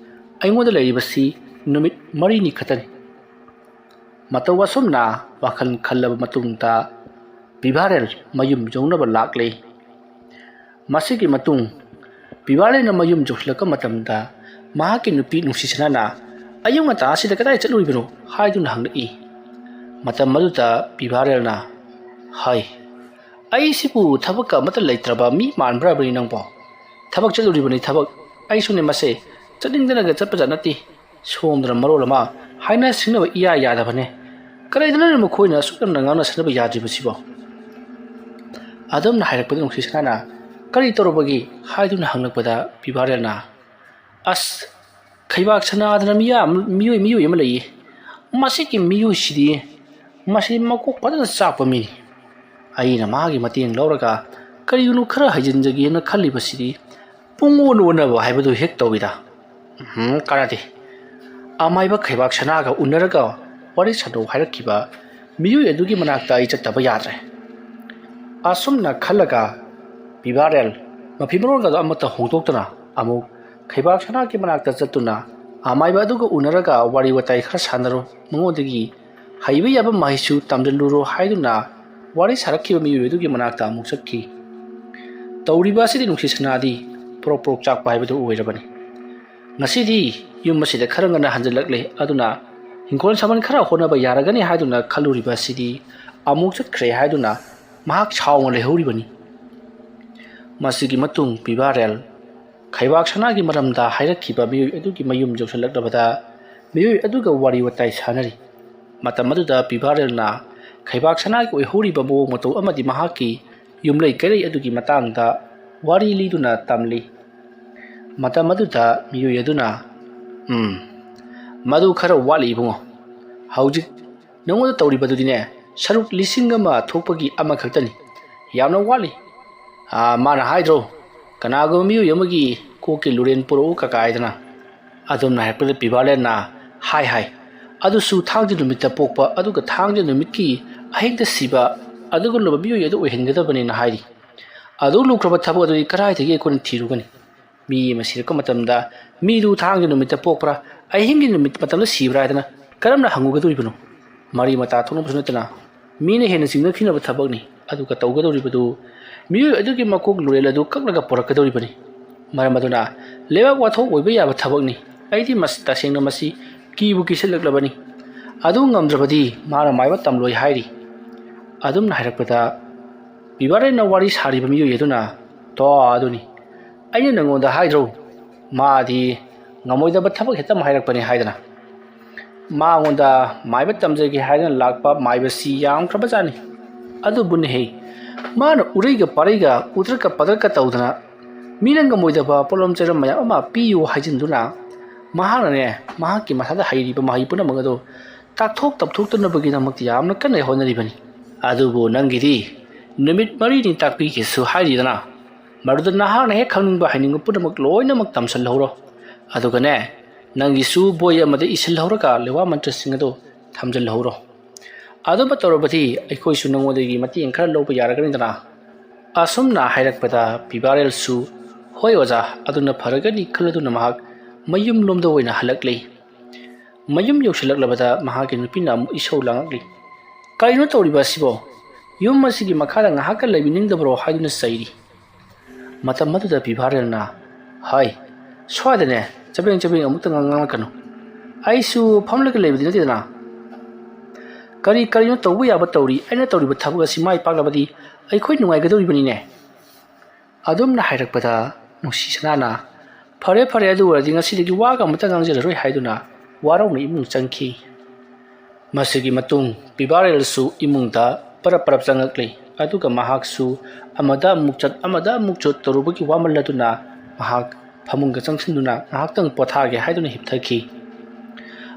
ꯑꯩꯉꯣꯟꯗ ꯂꯩꯔꯤꯕꯁꯤ ꯅꯨꯃꯤꯠ ꯃꯔꯤꯅꯤ ꯈꯛꯇꯅꯤ꯫ ꯃꯇꯧ ꯑꯁꯨꯝꯅ ꯋꯥꯈꯜ ꯈꯜꯂꯕ ꯃꯇꯨꯡꯗ ꯄꯤꯚꯥꯔꯦꯜ ꯃꯌꯨꯝ ꯌꯧꯅꯕ ꯂꯥꯛꯂꯦ꯫ ꯃꯁꯤꯒꯤ ꯃꯇꯨꯡ ꯄꯤꯚꯥꯔꯦꯜꯅ ꯃꯌꯨꯝ ꯌꯧꯁꯤꯜꯂꯛꯄ ꯃꯇꯝꯗ ꯃꯍꯥꯛꯀꯤ ꯅꯨꯄꯤ ꯅꯨꯡꯁꯤꯁꯅꯥꯅ, "ꯑꯌꯨꯛ ꯉꯟꯇꯥ ꯑꯁꯤꯗ ꯀꯗꯥꯏ ꯆꯠꯂꯨꯔꯤꯕꯅꯣ?" ꯍꯥꯏꯗꯨꯅ ꯍꯪꯂꯛꯏ꯫ ꯃꯇꯝ ꯑꯗꯨꯗ ꯄꯤꯚꯥꯔꯦꯜꯅ, "ꯍꯥꯏ, ꯑꯩꯁꯤꯕꯨ ꯊꯕꯛꯀ ꯑꯃꯠꯇ ꯂꯩꯇ꯭ꯔꯕ ꯃꯤ ꯃꯥꯟꯕ꯭ꯔꯕꯅꯤ ꯅꯪꯕꯣ? ꯊꯕꯛ ꯆꯠꯂꯨꯔꯤꯕꯅꯤ, ꯊꯕꯛ꯫ ꯑꯩꯁꯨꯅꯦ ꯃꯁꯦ ꯆꯠꯅꯤꯡꯗꯅꯒ ꯆꯠꯄꯖꯥꯠ ꯅꯠꯇꯦ꯫ ꯁꯣꯝꯗꯅ ꯃꯔꯣꯜ ꯑꯃ ꯍꯥꯏꯅ ꯁꯤꯡꯅꯕ ꯏꯌꯥ ꯌꯥꯗꯕꯅꯦ꯫ ꯀꯔꯤꯗꯅꯣꯅꯦ ꯃꯈꯣꯏꯅ ꯑꯁꯨꯛ ꯌꯥꯝꯅ ꯉꯥꯡꯅ ꯁꯛꯅꯕ ꯌꯥꯗ꯭ꯔꯤꯕꯁꯤꯕꯣ?" ꯑꯗꯨꯝꯅ ꯍꯥꯏꯔꯛꯄꯗ ꯅꯨꯡꯁꯤꯁꯅꯥꯅ, "ꯀꯔꯤ ꯇꯧꯔꯕꯒꯦ?" ꯍꯥꯏꯗꯨꯅ ꯍꯪꯂꯛꯄꯗ ꯄꯤꯚꯥꯔꯦꯜꯅ, "ꯑꯁ, ꯈꯩꯕꯥꯛ ꯁꯅꯥꯗꯅ ꯃꯤꯌꯥ-, ꯃꯤꯑꯣꯏ, ꯃꯤꯑꯣꯏ ꯑꯃ ꯂꯩꯌꯦ꯫ ꯃꯁꯤꯒꯤ ꯃꯤꯑꯣꯏꯁꯤꯗꯤ, ꯃꯁꯤ ꯃꯀꯣꯛ ꯐꯖꯅ ꯆꯥꯛꯄ ꯃꯤꯅꯤ꯫ ꯑꯩꯅ ꯃꯥꯒꯤ ꯃꯇꯦꯡ ꯂꯧꯔꯒ ꯀꯔꯤꯒꯨꯝꯕ ꯈꯔ ꯍꯩꯖꯤꯟꯖꯒꯦꯅ ꯈꯜꯂꯤꯕꯁꯤꯗꯤ ꯄꯨꯡ ꯑꯣꯟ ꯑꯣꯟꯅꯕ ꯍꯥꯏꯕꯗꯨ ꯍꯦꯛ ꯇꯧꯏꯗ꯫ ꯎꯝ, ꯀꯥꯟꯅꯗꯦ꯫ ꯑꯃꯥꯏꯕ ꯈꯩꯕꯥꯛ ꯁꯅꯥꯒ ꯎꯅꯔꯒ ꯋꯥꯔꯤ ꯁꯥꯟꯅꯧ ꯍꯥꯏꯔꯛꯈꯤꯕ ꯃꯤꯑꯣꯏ ꯑꯗꯨꯒꯤ ꯃꯅꯥꯛꯇ ꯑꯩ ꯆꯠꯇꯕ ꯌꯥꯗ꯭ꯔꯦ"꯫ ꯑꯁꯨꯝꯅ ꯈꯜꯂꯒ ꯄꯤꯚꯥꯔꯦꯜ ꯃꯐꯤ ꯃꯔꯣꯜꯒꯗꯣ ꯑꯃꯠꯇ ꯍꯣꯡꯗꯣꯛꯇꯅ ꯑꯃꯨꯛ ꯈꯩꯕꯥꯛ ꯁꯅꯥꯒꯤ ꯃꯅꯥꯛꯇ ꯆꯠꯇꯨꯅ ꯑꯃꯥꯏꯕ ꯑꯗꯨꯒ ꯎꯅꯔꯒ ꯋꯥꯔꯤ ꯋꯥꯇꯥꯏ ꯈꯔ ꯁꯥꯟꯅꯔꯣ, ꯃꯉꯣꯟꯗꯒꯤ ꯍꯩꯕ ꯌꯥꯕ ꯃꯍꯩꯁꯨ ꯇꯝꯖꯜꯂꯨꯔꯣ ꯍꯥꯏꯗꯨꯅ ꯋꯥꯔꯤ ꯁꯥꯔꯛꯈꯤꯕ ꯃꯤꯑꯣꯏ ꯑꯗꯨꯒꯤ ꯃꯅꯥꯛꯇ ꯑꯃꯨꯛ ꯆꯠꯈꯤ꯫ ꯇꯧꯔꯤꯕ ꯑꯁꯤꯗꯤ ꯅꯨꯡꯁꯤ ꯁꯅꯥꯗꯤ ꯄ꯭ꯔꯣꯛ ꯄ꯭ꯔꯣꯛ ꯆꯥꯛꯄ ꯍꯥꯏꯕꯗꯨ ꯑꯣꯏꯔꯕꯅꯤ꯫ ꯉꯁꯤꯗꯤ ꯌꯨꯝ ꯑꯁꯤꯗ ꯈꯔ ꯉꯟꯅ ꯍꯟꯖꯤꯜꯂꯛꯂꯦ, ꯑꯗꯨꯅ ꯍꯤꯡꯈꯣꯜ ꯁꯝꯕꯜ ꯈꯔ ꯍꯣꯠꯅꯕ ꯌꯥꯔꯒꯅꯤ ꯍꯥꯏꯗꯨꯅ ꯈꯜꯂꯨꯔꯤꯕ ꯑꯁꯤꯗꯤ ꯑꯃꯨꯛ ꯆꯠꯈ꯭ꯔꯦ ꯍꯥꯏꯗꯨꯅ ꯃꯍꯥꯛ ꯁꯥꯎꯅ ꯂꯩꯍꯧꯔꯤꯕꯅꯤ꯫ ꯃꯁꯤꯒꯤ ꯃꯇꯨꯡ ꯄꯤꯕꯥꯔꯦꯜ ꯈꯩꯕꯥꯛ ꯁꯅꯥꯒꯤ ꯃꯔꯝꯗ ꯍꯥꯏꯔꯛꯈꯤꯕ ꯃꯤꯑꯣꯏ ꯑꯗꯨꯒꯤ ꯃꯌꯨꯝ ꯌꯧꯁꯤꯜꯂꯛꯂꯕꯗ ꯃꯤꯑꯣꯏ ꯑꯗꯨꯒ ꯋꯥꯔꯤ ꯋꯥꯇꯥꯏ ꯁꯥꯟꯅꯔꯤ꯫ ꯃꯇꯝ ꯑꯗꯨꯗ ꯄꯤꯕꯥꯔꯦꯜꯅ ꯈꯩꯕꯥꯛ ꯁꯅꯥꯒꯤ ꯑꯣꯏꯍꯧꯔꯤꯕ ꯃꯑꯣꯡ ꯃꯇꯧ ꯑꯃꯗꯤ ꯃꯍꯥꯛꯀꯤ ꯌꯨꯝꯂꯩ ꯀꯩꯔꯩ ꯑꯗꯨꯒꯤ ꯃꯇꯥꯡꯗ ꯋꯥꯔꯤ ꯂꯤꯗꯨꯅ ꯇꯝꯂꯤ꯫ ꯃꯇꯝ ꯑꯗꯨꯗ ꯃꯤꯑꯣꯏ ꯑꯗꯨꯅ, "ꯎꯝ, ꯃꯗꯨ ꯈꯔ ꯋꯥꯠꯂꯤ ꯏꯕꯨꯡꯉꯣ꯫ ꯍꯧꯖꯤꯛ ꯅꯉꯣꯟꯗ ꯇꯧꯔꯤꯕꯗꯨꯗꯤꯅꯦ, ꯁꯔꯨꯛ ꯂꯤꯁꯤꯡ ꯑꯃ ꯊꯣꯛꯄꯒꯤ ꯑꯃꯈꯛꯇꯅꯤ꯫ ꯌꯥꯝꯅ ꯋꯥꯠꯂꯤ꯫ ꯑꯥ, ꯃꯥꯅ ꯍꯥꯏꯗ꯭ꯔꯣ, ꯀꯅꯥꯒꯨꯝꯕ ꯃꯤꯑꯣꯏ ꯑꯃꯒꯤ ꯀꯣꯛꯀꯤ ꯂꯨꯔꯦꯟ ꯄꯨꯔꯛꯎ ꯀꯀꯥ ꯍꯥꯏꯗꯅ?" ꯑꯗꯨꯝꯅ ꯍꯥꯏꯔꯛꯄꯗ ꯄꯤꯕꯥꯔꯂꯦꯟꯅ ꯍꯥꯏ ꯍꯥꯏ꯫ ꯑꯗꯨꯁꯨ ꯊꯥꯡꯖ ꯅꯨꯃꯤꯠꯇ ꯄꯣꯛꯄ, ꯑꯗꯨꯒ ꯊꯥꯡꯖ ꯅꯨꯃꯤꯠꯀꯤ ꯑꯍꯤꯡꯗ ꯁꯤꯕ ꯑꯗꯨꯒꯨꯝꯂꯕ ꯃꯤꯑꯣꯏ ꯑꯗꯨ ꯑꯣꯏꯍꯟꯒꯗꯕꯅꯤꯅ ꯍꯥꯏꯔꯤ꯫ ꯑꯗꯨ ꯂꯨꯈ꯭ꯔꯕ ꯊꯕꯛ ꯑꯗꯨꯗꯤ ꯀꯗꯥꯏꯗꯒꯤ ꯑꯩꯈꯣꯏꯅ ꯊꯤꯔꯨꯒꯅꯤ? ꯃꯤ ꯑꯃ ꯁꯤꯔꯛꯄ ꯃꯇꯝꯗ ꯃꯤꯗꯨ ꯊꯥꯡꯖ ꯅꯨꯃꯤꯠꯇ ꯄꯣꯛꯄ꯭ꯔꯥ, ꯑꯍꯤꯡꯒꯤ ꯅꯨꯃꯤꯠ ꯃꯇꯝꯗ ꯁꯤꯕ꯭ꯔꯥ ꯍꯥꯏꯗꯅ ꯀꯔꯝꯅ ꯍꯪꯉꯨꯒꯗꯧꯔꯤꯕꯅꯣ? ꯃꯔꯤ ꯃꯇꯥ ꯊꯣꯛꯅꯕꯁꯨ ꯅꯠꯇꯅ ꯃꯤꯅ ꯍꯦꯟꯅ ꯆꯤꯡꯅꯈꯤꯅꯕ ꯊꯕꯛꯅꯤ꯫ ꯑꯗꯨꯒ ꯇꯧꯒꯗꯧꯔꯤꯕꯗꯨ ꯃꯤꯑꯣꯏ ꯑꯗꯨꯒꯤ ꯃꯀꯣꯛ ꯂꯨꯔꯦꯜ ꯑꯗꯨ ꯀꯛꯂꯒ ꯄꯨꯔꯛꯀꯗꯧꯔꯤꯕꯅꯤ꯫ ꯃꯔꯝ ꯑꯗꯨꯅ ꯂꯩꯕꯥꯛ ꯋꯥꯊꯣꯛ ꯑꯣꯏꯕ ꯌꯥꯕ ꯊꯕꯛꯅꯤ꯫ ꯑꯩꯗꯤ ꯃꯁꯤ, ꯇꯁꯦꯡꯅ ꯃꯁꯤ ꯀꯤꯕꯨ ꯀꯤꯁꯤꯜꯂꯛꯂꯕꯅꯤ꯫ ꯑꯗꯨ ꯉꯝꯗ꯭ꯔꯕꯗꯤ ꯃꯥꯅ ꯃꯥꯏꯕ ꯇꯝꯂꯣꯏ ꯍꯥꯏꯔꯤ꯫ ꯑꯗꯨꯝꯅ ꯍꯥꯏꯔꯛꯄꯗ ꯄꯤꯕꯥꯔꯦꯟꯅ ꯋꯥꯔꯤ ꯁꯥꯔꯤꯕ ꯃꯤꯑꯣꯏ ꯑꯗꯨꯅ, "ꯇꯣ ꯑꯗꯨꯅꯤ, ꯑꯩꯅ ꯅꯉꯣꯟꯗ ꯍꯥꯏꯗ꯭ꯔꯣ, ꯃꯥꯗꯤ ꯉꯝꯃꯣꯏꯗꯕ ꯊꯕꯛ ꯍꯦꯛꯇ ꯍꯥꯏꯔꯛꯄꯅꯤ" ꯍꯥꯏꯗꯅ꯫ ꯃꯉꯣꯟꯗ ꯃꯥꯏꯕ ꯇꯝꯖꯒꯦ ꯍꯥꯏꯗꯅ ꯂꯥꯛꯄ ꯃꯥꯏꯕꯁꯤ ꯌꯥꯝꯈ꯭ꯔꯕꯖꯥꯠꯅꯤ꯫ ꯑꯗꯨꯕꯨꯅꯦꯍꯦ, ꯃꯥꯅ ꯎꯔꯩꯒ ꯄꯥꯔꯩꯒ ꯎꯗ꯭ꯔꯛꯀ ꯄꯥꯗ꯭ꯔꯛꯀ ꯇꯧꯗꯅ ꯃꯤꯅ ꯉꯝꯃꯣꯏꯗꯕ ꯄꯣꯠꯂꯝ ꯆꯩꯔꯝ ꯃꯌꯥꯝ ꯑꯃ ꯄꯤꯌꯨ ꯍꯥꯏꯖꯤꯟꯗꯨꯅ ꯃꯍꯥꯛꯅꯅꯦ, ꯃꯍꯥꯛꯀꯤ ꯃꯁꯥꯗ ꯍꯩꯔꯤꯕ ꯃꯍꯩ ꯄꯨꯝꯅꯃꯛ ꯑꯗꯨ ꯇꯥꯛꯊꯣꯛ ꯇꯝꯊꯣꯛꯇꯅꯕꯒꯤꯗꯃꯛꯇ ꯌꯥꯝꯅ ꯀꯟꯅ ꯍꯣꯠꯅꯔꯤꯕꯅꯤ꯫ ꯑꯗꯨꯕꯨ ꯅꯪꯒꯤꯗꯤ ꯅꯨꯃꯤꯠ ꯃꯔꯤꯅꯤ ꯇꯥꯛꯄꯤꯒꯦꯁꯨ ꯍꯥꯏꯔꯤꯗꯅ, ꯃꯗꯨꯗ ꯅꯍꯥꯛꯅ ꯍꯦꯛ ꯈꯪꯅꯤꯡꯕ ꯍꯩꯅꯤꯡꯕ ꯄꯨꯝꯅꯃꯛ ꯂꯣꯏꯅꯃꯛ ꯇꯝꯁꯤꯜꯍꯧꯔꯣ꯫ ꯑꯗꯨꯒꯅꯦ, ꯅꯪꯒꯤꯁꯨ ꯕꯣꯏ ꯑꯃꯗ ꯏꯁꯤꯜꯍꯧꯔꯒ ꯂꯩꯋꯥ ꯃꯟꯇ꯭ꯔꯁꯤꯡ ꯑꯗꯨ ꯊꯝꯖꯤꯜꯍꯧꯔꯣ꯫ ꯑꯗꯨꯝꯕ ꯇꯧꯔꯕꯗꯤ ꯑꯩꯈꯣꯏꯁꯨ ꯅꯉꯣꯟꯗꯒꯤ ꯃꯇꯦꯡ ꯈꯔ ꯂꯧꯕ ꯌꯥꯔꯒꯅꯤꯗꯅ꯫ ꯑꯁꯨꯝꯅ ꯍꯥꯏꯔꯛꯄꯗ ꯄꯤꯕꯥꯔꯦꯜꯁꯨ "ꯍꯣꯏ ꯑꯣꯖꯥ, ꯑꯗꯨꯅ ꯐꯔꯒꯅꯤ" ꯈꯜꯂꯗꯨꯅ ꯃꯍꯥꯛ ꯃꯌꯨꯝꯂꯣꯝꯗ ꯑꯣꯏꯅ ꯍꯜꯂꯛꯂꯦ꯫ ꯃꯌꯨꯝ ꯌꯧꯁꯤꯜꯂꯛꯂꯕꯗ ꯃꯍꯥꯛꯀꯤ ꯅꯨꯄꯤꯅ ꯑꯃꯨꯛ ꯏꯁꯧ ꯂꯥꯡꯉꯛꯂꯤ꯫ "ꯀꯔꯤꯅꯣ ꯇꯧꯔꯤꯕ ꯑꯁꯤꯕꯣ? ꯌꯨꯝ ꯑꯁꯤꯒꯤ ꯃꯈꯥꯗ ꯉꯥꯏꯍꯥꯛꯀ ꯂꯩꯕꯤꯅꯤꯡꯗꯕ꯭ꯔꯣ?" ꯍꯥꯏꯗꯨꯅ ꯆꯩꯔꯤ꯫ ꯃꯇꯝ ꯑꯗꯨꯗ ꯄꯤꯕꯥꯔꯦꯜꯅ, "ꯍꯥꯏ, ꯁ꯭ꯋꯥꯏꯗꯅꯦ ꯆꯕꯦꯡ ꯆꯕꯦꯡ ꯑꯃꯨꯛꯇ ꯉꯥꯡ-, ꯉꯥꯡꯂꯛꯀꯅꯨ꯫ ꯑꯩꯁꯨ ꯐꯝꯂꯒ ꯂꯩꯕꯗꯤ ꯅꯠꯇꯦꯗꯅ꯫ ꯀꯔꯤ ꯀꯔꯤꯅꯣ ꯇꯧꯕ ꯌꯥꯕ ꯇꯧꯔꯤ꯫ ꯑꯩꯅ ꯇꯧꯔꯤꯕ ꯊꯕꯛ ꯑꯁꯤ ꯃꯥꯏ ꯄꯥꯛꯂꯕꯗꯤ ꯑꯩꯈꯣꯏ ꯅꯨꯡꯉꯥꯏꯒꯗꯧꯔꯤꯕꯅꯤꯅꯦ"꯫ ꯑꯗꯨꯝꯅ ꯍꯥꯏꯔꯛꯄꯗ ꯅꯨꯡꯁꯤ ꯁꯅꯥꯅ, "ꯐꯔꯦ, ꯐꯔꯦ, ꯑꯗꯨ ꯑꯣꯏꯔꯗꯤ ꯉꯁꯤꯗꯒꯤ ꯋꯥꯒ ꯑꯃꯇ ꯉꯥꯡꯖꯔꯔꯣꯏ" ꯍꯥꯏꯗꯨꯅ ꯋꯥꯔꯧꯅ ꯏꯃꯨꯡ ꯆꯪꯈꯤ꯫ ꯃꯁꯤꯒꯤ ꯃꯇꯨꯡ ꯄꯤꯕꯥꯔꯦꯜꯁꯨ ꯏꯃꯨꯡꯗ ꯄꯔꯞ ꯄꯔꯞ ꯆꯪꯉꯛꯂꯤ꯫ ꯑꯗꯨꯒ ꯃꯍꯥꯛꯁꯨ ꯑꯃꯗ ꯑꯃꯨꯛ ꯆꯠ, ꯑꯃꯗ ꯑꯃꯨꯛ ꯆꯠ ꯇꯧꯔꯨꯕꯒꯤ ꯋꯥꯃꯜꯂꯗꯨꯅ ꯃꯍꯥꯛ ꯐꯃꯨꯡꯗ ꯆꯪꯁꯤꯟꯗꯨꯅ ꯉꯥꯏꯍꯥꯛꯇꯪ ꯄꯣꯊꯥꯒꯦ ꯍꯥꯏꯗꯨꯅ ꯍꯤꯞꯊꯈꯤ꯫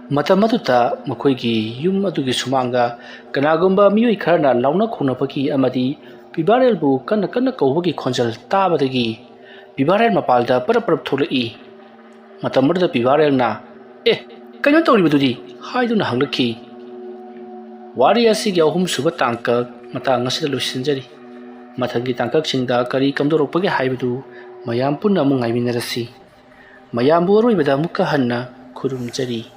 ꯃꯇꯝ ꯑꯗꯨꯗ ꯃꯈꯣꯏꯒꯤ ꯌꯨꯝ ꯑꯗꯨꯒꯤ ꯁꯨꯃꯥꯡꯗ ꯀꯅꯥꯒꯨꯝꯕ ꯃꯤꯑꯣꯏ ꯈꯔꯅ ꯂꯥꯎꯅ ꯈꯣꯡꯅꯕꯒꯤ ꯑꯃꯗꯤ ꯄꯤꯕꯥꯔꯦꯜꯕꯨ ꯀꯟꯅ ꯀꯟꯅ ꯀꯧꯕꯒꯤ ꯈꯣꯟꯖꯦꯜ ꯇꯥꯕꯗꯒꯤ ꯄꯤꯕꯥꯔꯦꯜ ꯃꯄꯥꯜꯗ ꯄꯔꯞ ꯄꯔꯞ ꯊꯣꯛꯂꯛꯏ꯫ ꯃꯇꯝ ꯑꯗꯨꯗ ꯄꯤꯕꯥꯔꯦꯜꯅ, "ꯑꯦ, ꯀꯩꯅꯣ ꯇꯧꯔꯤꯕꯗꯨꯗꯤ?" ꯍꯥꯏꯗꯨꯅ ꯍꯪꯂꯛꯈꯤ꯫ ꯋꯥꯔꯤ ꯑꯁꯤꯒꯤ ꯑꯍꯨꯝꯁꯨꯕ ꯇꯥꯡꯀꯛ ꯃꯇꯥꯡ ꯑꯁꯤꯗ ꯂꯣꯏꯁꯤꯟꯖꯔꯤ꯫ ꯃꯊꯪꯒꯤ ꯇꯥꯡꯀꯛꯁꯤꯡꯗ ꯀꯔꯤ ꯀꯝꯗꯧꯔꯛꯄꯒꯦ ꯍꯥꯏꯕꯗꯨ ꯃꯌꯥꯝ ꯄꯨꯟꯅ ꯑꯃꯨꯛ ꯉꯥꯏꯃꯤꯟꯅꯔꯁꯤ꯫ ꯃꯌꯥꯝꯕꯨ ꯑꯔꯣꯏꯕꯗ ꯑꯃꯨꯛꯀ ꯍꯟꯅ ꯈꯨꯔꯨꯝꯖꯔꯤ꯫